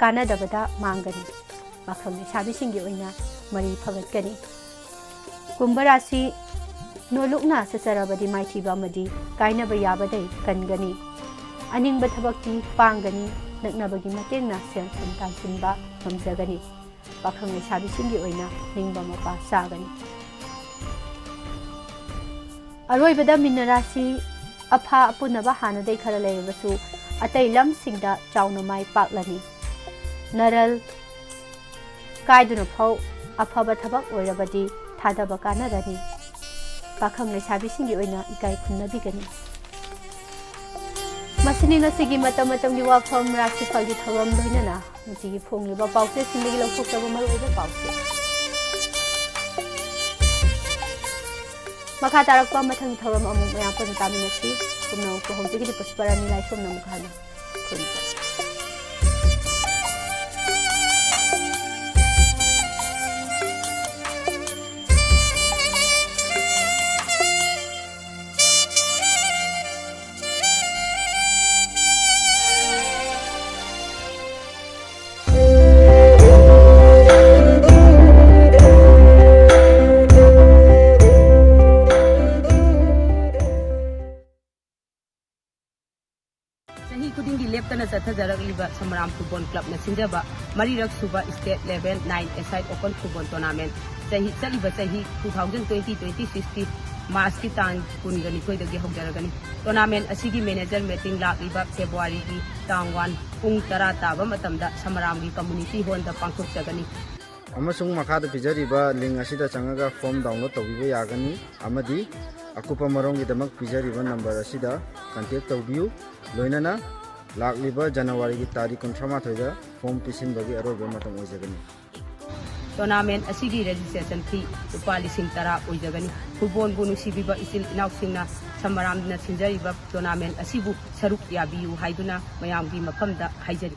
ꯀꯥꯟꯅꯗꯕꯗ ꯃꯥꯡꯒꯅꯤ꯫ ꯄꯥꯈꯪ ꯂꯩꯁꯥꯕꯤꯁꯤꯡꯒꯤ ꯑꯣꯏꯅ ꯃꯔꯤ ꯐꯒꯠꯀꯅꯤ꯫ ꯀꯨꯝꯚ ꯔꯥꯁꯤ, ꯅꯣꯂꯨꯛꯅ ꯆꯠꯆꯔꯕꯗꯤ ꯃꯥꯏꯊꯤꯕ ꯑꯃꯗꯤ ꯀꯥꯏꯅꯕ ꯌꯥꯕꯗꯩ ꯀꯟꯒꯅꯤ꯫ ꯑꯅꯤꯡꯕ ꯊꯕꯛꯇꯤ ꯄꯥꯡꯒꯅꯤ꯫ ꯅꯛꯅꯕꯒꯤ ꯃꯇꯦꯡꯅ ꯁꯦꯜ ꯊꯨꯝ ꯇꯥꯟꯁꯤꯟꯕ ꯉꯝꯖꯒꯅꯤ꯫ ꯄꯥꯈꯪ ꯂꯩꯁꯥꯕꯤꯁꯤꯡꯒꯤ ꯑꯣꯏꯅ ꯅꯤꯡꯕ ꯃꯄꯥ ꯆꯥꯒꯅꯤ꯫ ꯑꯔꯣꯏꯕꯗ ꯃꯤꯟꯅ ꯔꯥꯁꯤ, ꯑꯐꯥ ꯑꯄꯨꯟꯅꯕ ꯍꯥꯟꯅꯗꯩ ꯈꯔ ꯂꯩꯔꯕꯁꯨ ꯑꯇꯩ ꯂꯝꯁꯤꯡꯗ ꯆꯥꯎꯅ ꯃꯥꯏ ꯄꯥꯛꯂꯅꯤ꯫ ꯅꯔꯜ ꯀꯥꯏꯗꯨꯅ ꯐꯥꯎ ꯑꯐꯕ ꯊꯕꯛ ꯑꯣꯏꯔꯕꯗꯤ ꯊꯥꯗꯕ ꯀꯥꯟꯅꯔꯅꯤ꯫ ꯄꯥꯈꯪ ꯂꯩꯁꯥꯕꯤꯁꯤꯡꯒꯤ ꯑꯣꯏꯅ ꯏꯀꯥꯏ ꯈꯨꯝꯅꯕꯤꯒꯅꯤ꯫ ꯃꯁꯤꯅꯤ ꯉꯁꯤꯒꯤ ꯃꯇꯝ ꯃꯇꯝꯒꯤ ꯋꯥꯐꯝ, ꯔꯥꯁꯤꯐꯜꯒꯤ ꯊꯧꯔꯝ, ꯂꯣꯏꯅꯅ ꯅꯨꯡꯇꯤꯒꯤ ꯐꯣꯡꯂꯤꯕ ꯄꯥꯎꯆꯦꯁꯤꯡꯗꯒꯤ ꯂꯧꯊꯣꯛꯆꯕ ꯃꯔꯨꯑꯣꯏꯕ ꯄꯥꯎꯆꯦ꯫ ꯃꯈꯥ ꯇꯥꯔꯛꯄ ꯃꯊꯪꯒꯤ ꯊꯧꯔꯝ ꯑꯃꯨꯛ ꯃꯌꯥꯝ ꯄꯨꯟꯅ ꯇꯥꯃꯤꯟꯅꯁꯤ꯫ ꯄꯨꯝꯅꯃꯛꯄꯨ ꯍꯧꯖꯤꯛꯀꯤꯗꯤ ꯄꯨꯁꯄꯔꯥꯅꯤ ꯂꯥꯏꯁ꯭ꯔꯝꯅ ꯑꯃꯨꯛ ꯍꯟꯅ ꯆꯍꯤ ꯈꯨꯗꯤꯡꯒꯤ ꯂꯦꯞꯇꯅ ꯆꯠꯊꯖꯔꯛꯂꯤꯕ ꯁꯃꯔꯥꯝ ꯐꯨꯠꯕꯣꯜ ꯀ꯭ꯂꯕꯅ ꯁꯤꯟꯖꯕ ꯃꯔꯤꯔꯛ ꯁꯨꯕ State Level Nine A-side Open football tournament ꯆꯍꯤ, ꯆꯠꯂꯤꯕ ꯆꯍꯤ two thousand twenty twenty sixꯀꯤ ꯃꯥꯔꯆꯀꯤ ꯇꯥꯡ ꯀꯨꯟꯒ ꯅꯤꯊꯣꯏꯗꯒꯤ ꯍꯧꯖꯔꯒꯅꯤ꯫ ꯇꯣꯔꯅꯥꯃꯦꯟꯠ ꯑꯁꯤꯒꯤ ꯃꯦꯅꯦꯖꯔ ꯃꯦꯇꯤꯡ ꯂꯥꯛꯂꯤꯕ ꯐꯦꯕ꯭ꯔꯨꯋꯥꯔꯤꯒꯤ ꯇꯥꯡ ꯋꯥꯟ ꯄꯨꯡ ꯇꯔꯥ ꯇꯥꯕ ꯃꯇꯝꯗ ꯁꯃꯔꯥꯝꯒꯤ ꯀꯝꯃ꯭ꯌꯨꯅꯤꯇꯤ ꯍꯣꯜꯗ ꯄꯥꯡꯊꯣꯛꯆꯒꯅꯤ꯫ ꯑꯃꯁꯨꯡ ꯃꯈꯥꯗ ꯄꯤꯖꯔꯤꯕ ꯂꯤꯡ ꯑꯁꯤꯗ ꯆꯪꯉꯒ ꯐꯣꯔꯝ ꯗꯥꯎꯟꯂꯣꯗ ꯇꯧꯕꯤꯕ ꯌꯥꯒꯅꯤ ꯑꯃꯗꯤ ꯑꯀꯨꯞꯄ ꯃꯔꯣꯜꯒꯤꯗꯃꯛ ꯄꯤꯖꯔꯤꯕ ꯅꯝꯕꯔ ꯑꯁꯤꯗ ꯀꯟꯇꯦꯛ ꯇꯧꯕꯤꯌꯨ꯫ ꯂꯣꯏꯅꯅ ꯂꯥꯛꯂꯤꯕ ꯖꯅꯋꯥꯔꯤꯒꯤ ꯇꯥꯔꯤꯛ ꯀꯨꯟꯊ꯭ꯔꯥ ꯃꯥꯊꯣꯏꯗ ꯐꯣꯔꯝ ꯄꯤꯁꯤꯟꯕꯒꯤ ꯑꯔꯣꯏꯕ ꯃꯇꯝ ꯑꯣꯏꯖꯒꯅꯤ꯫ ꯇꯣꯔꯅꯥꯃꯦꯟꯠ ꯑꯁꯤꯒꯤ ꯔꯦꯖꯤꯁꯇ꯭ꯔꯦꯁꯟ ꯐꯤ ꯂꯨꯄꯥ ꯂꯤꯁꯤꯡ ꯇꯔꯥ ꯑꯣꯏꯖꯒꯅꯤ꯫ ꯐꯨꯠꯕꯣꯜꯕꯨ ꯅꯨꯡꯁꯤꯕꯤꯕ ꯏꯆꯤꯜ ꯏꯅꯥꯎꯁꯤꯡꯅ ꯁꯃꯔꯥꯝꯅ ꯁꯤꯟꯖꯔꯤꯕ ꯇꯣꯔꯅꯥꯃꯦꯟꯠ ꯑꯁꯤꯕꯨ ꯁꯔꯨꯛ ꯌꯥꯕꯤꯌꯨ ꯍꯥꯏꯗꯨꯅ ꯃꯌꯥꯝꯒꯤ ꯃꯐꯝꯗ ꯍꯥꯏꯖꯔꯤ꯫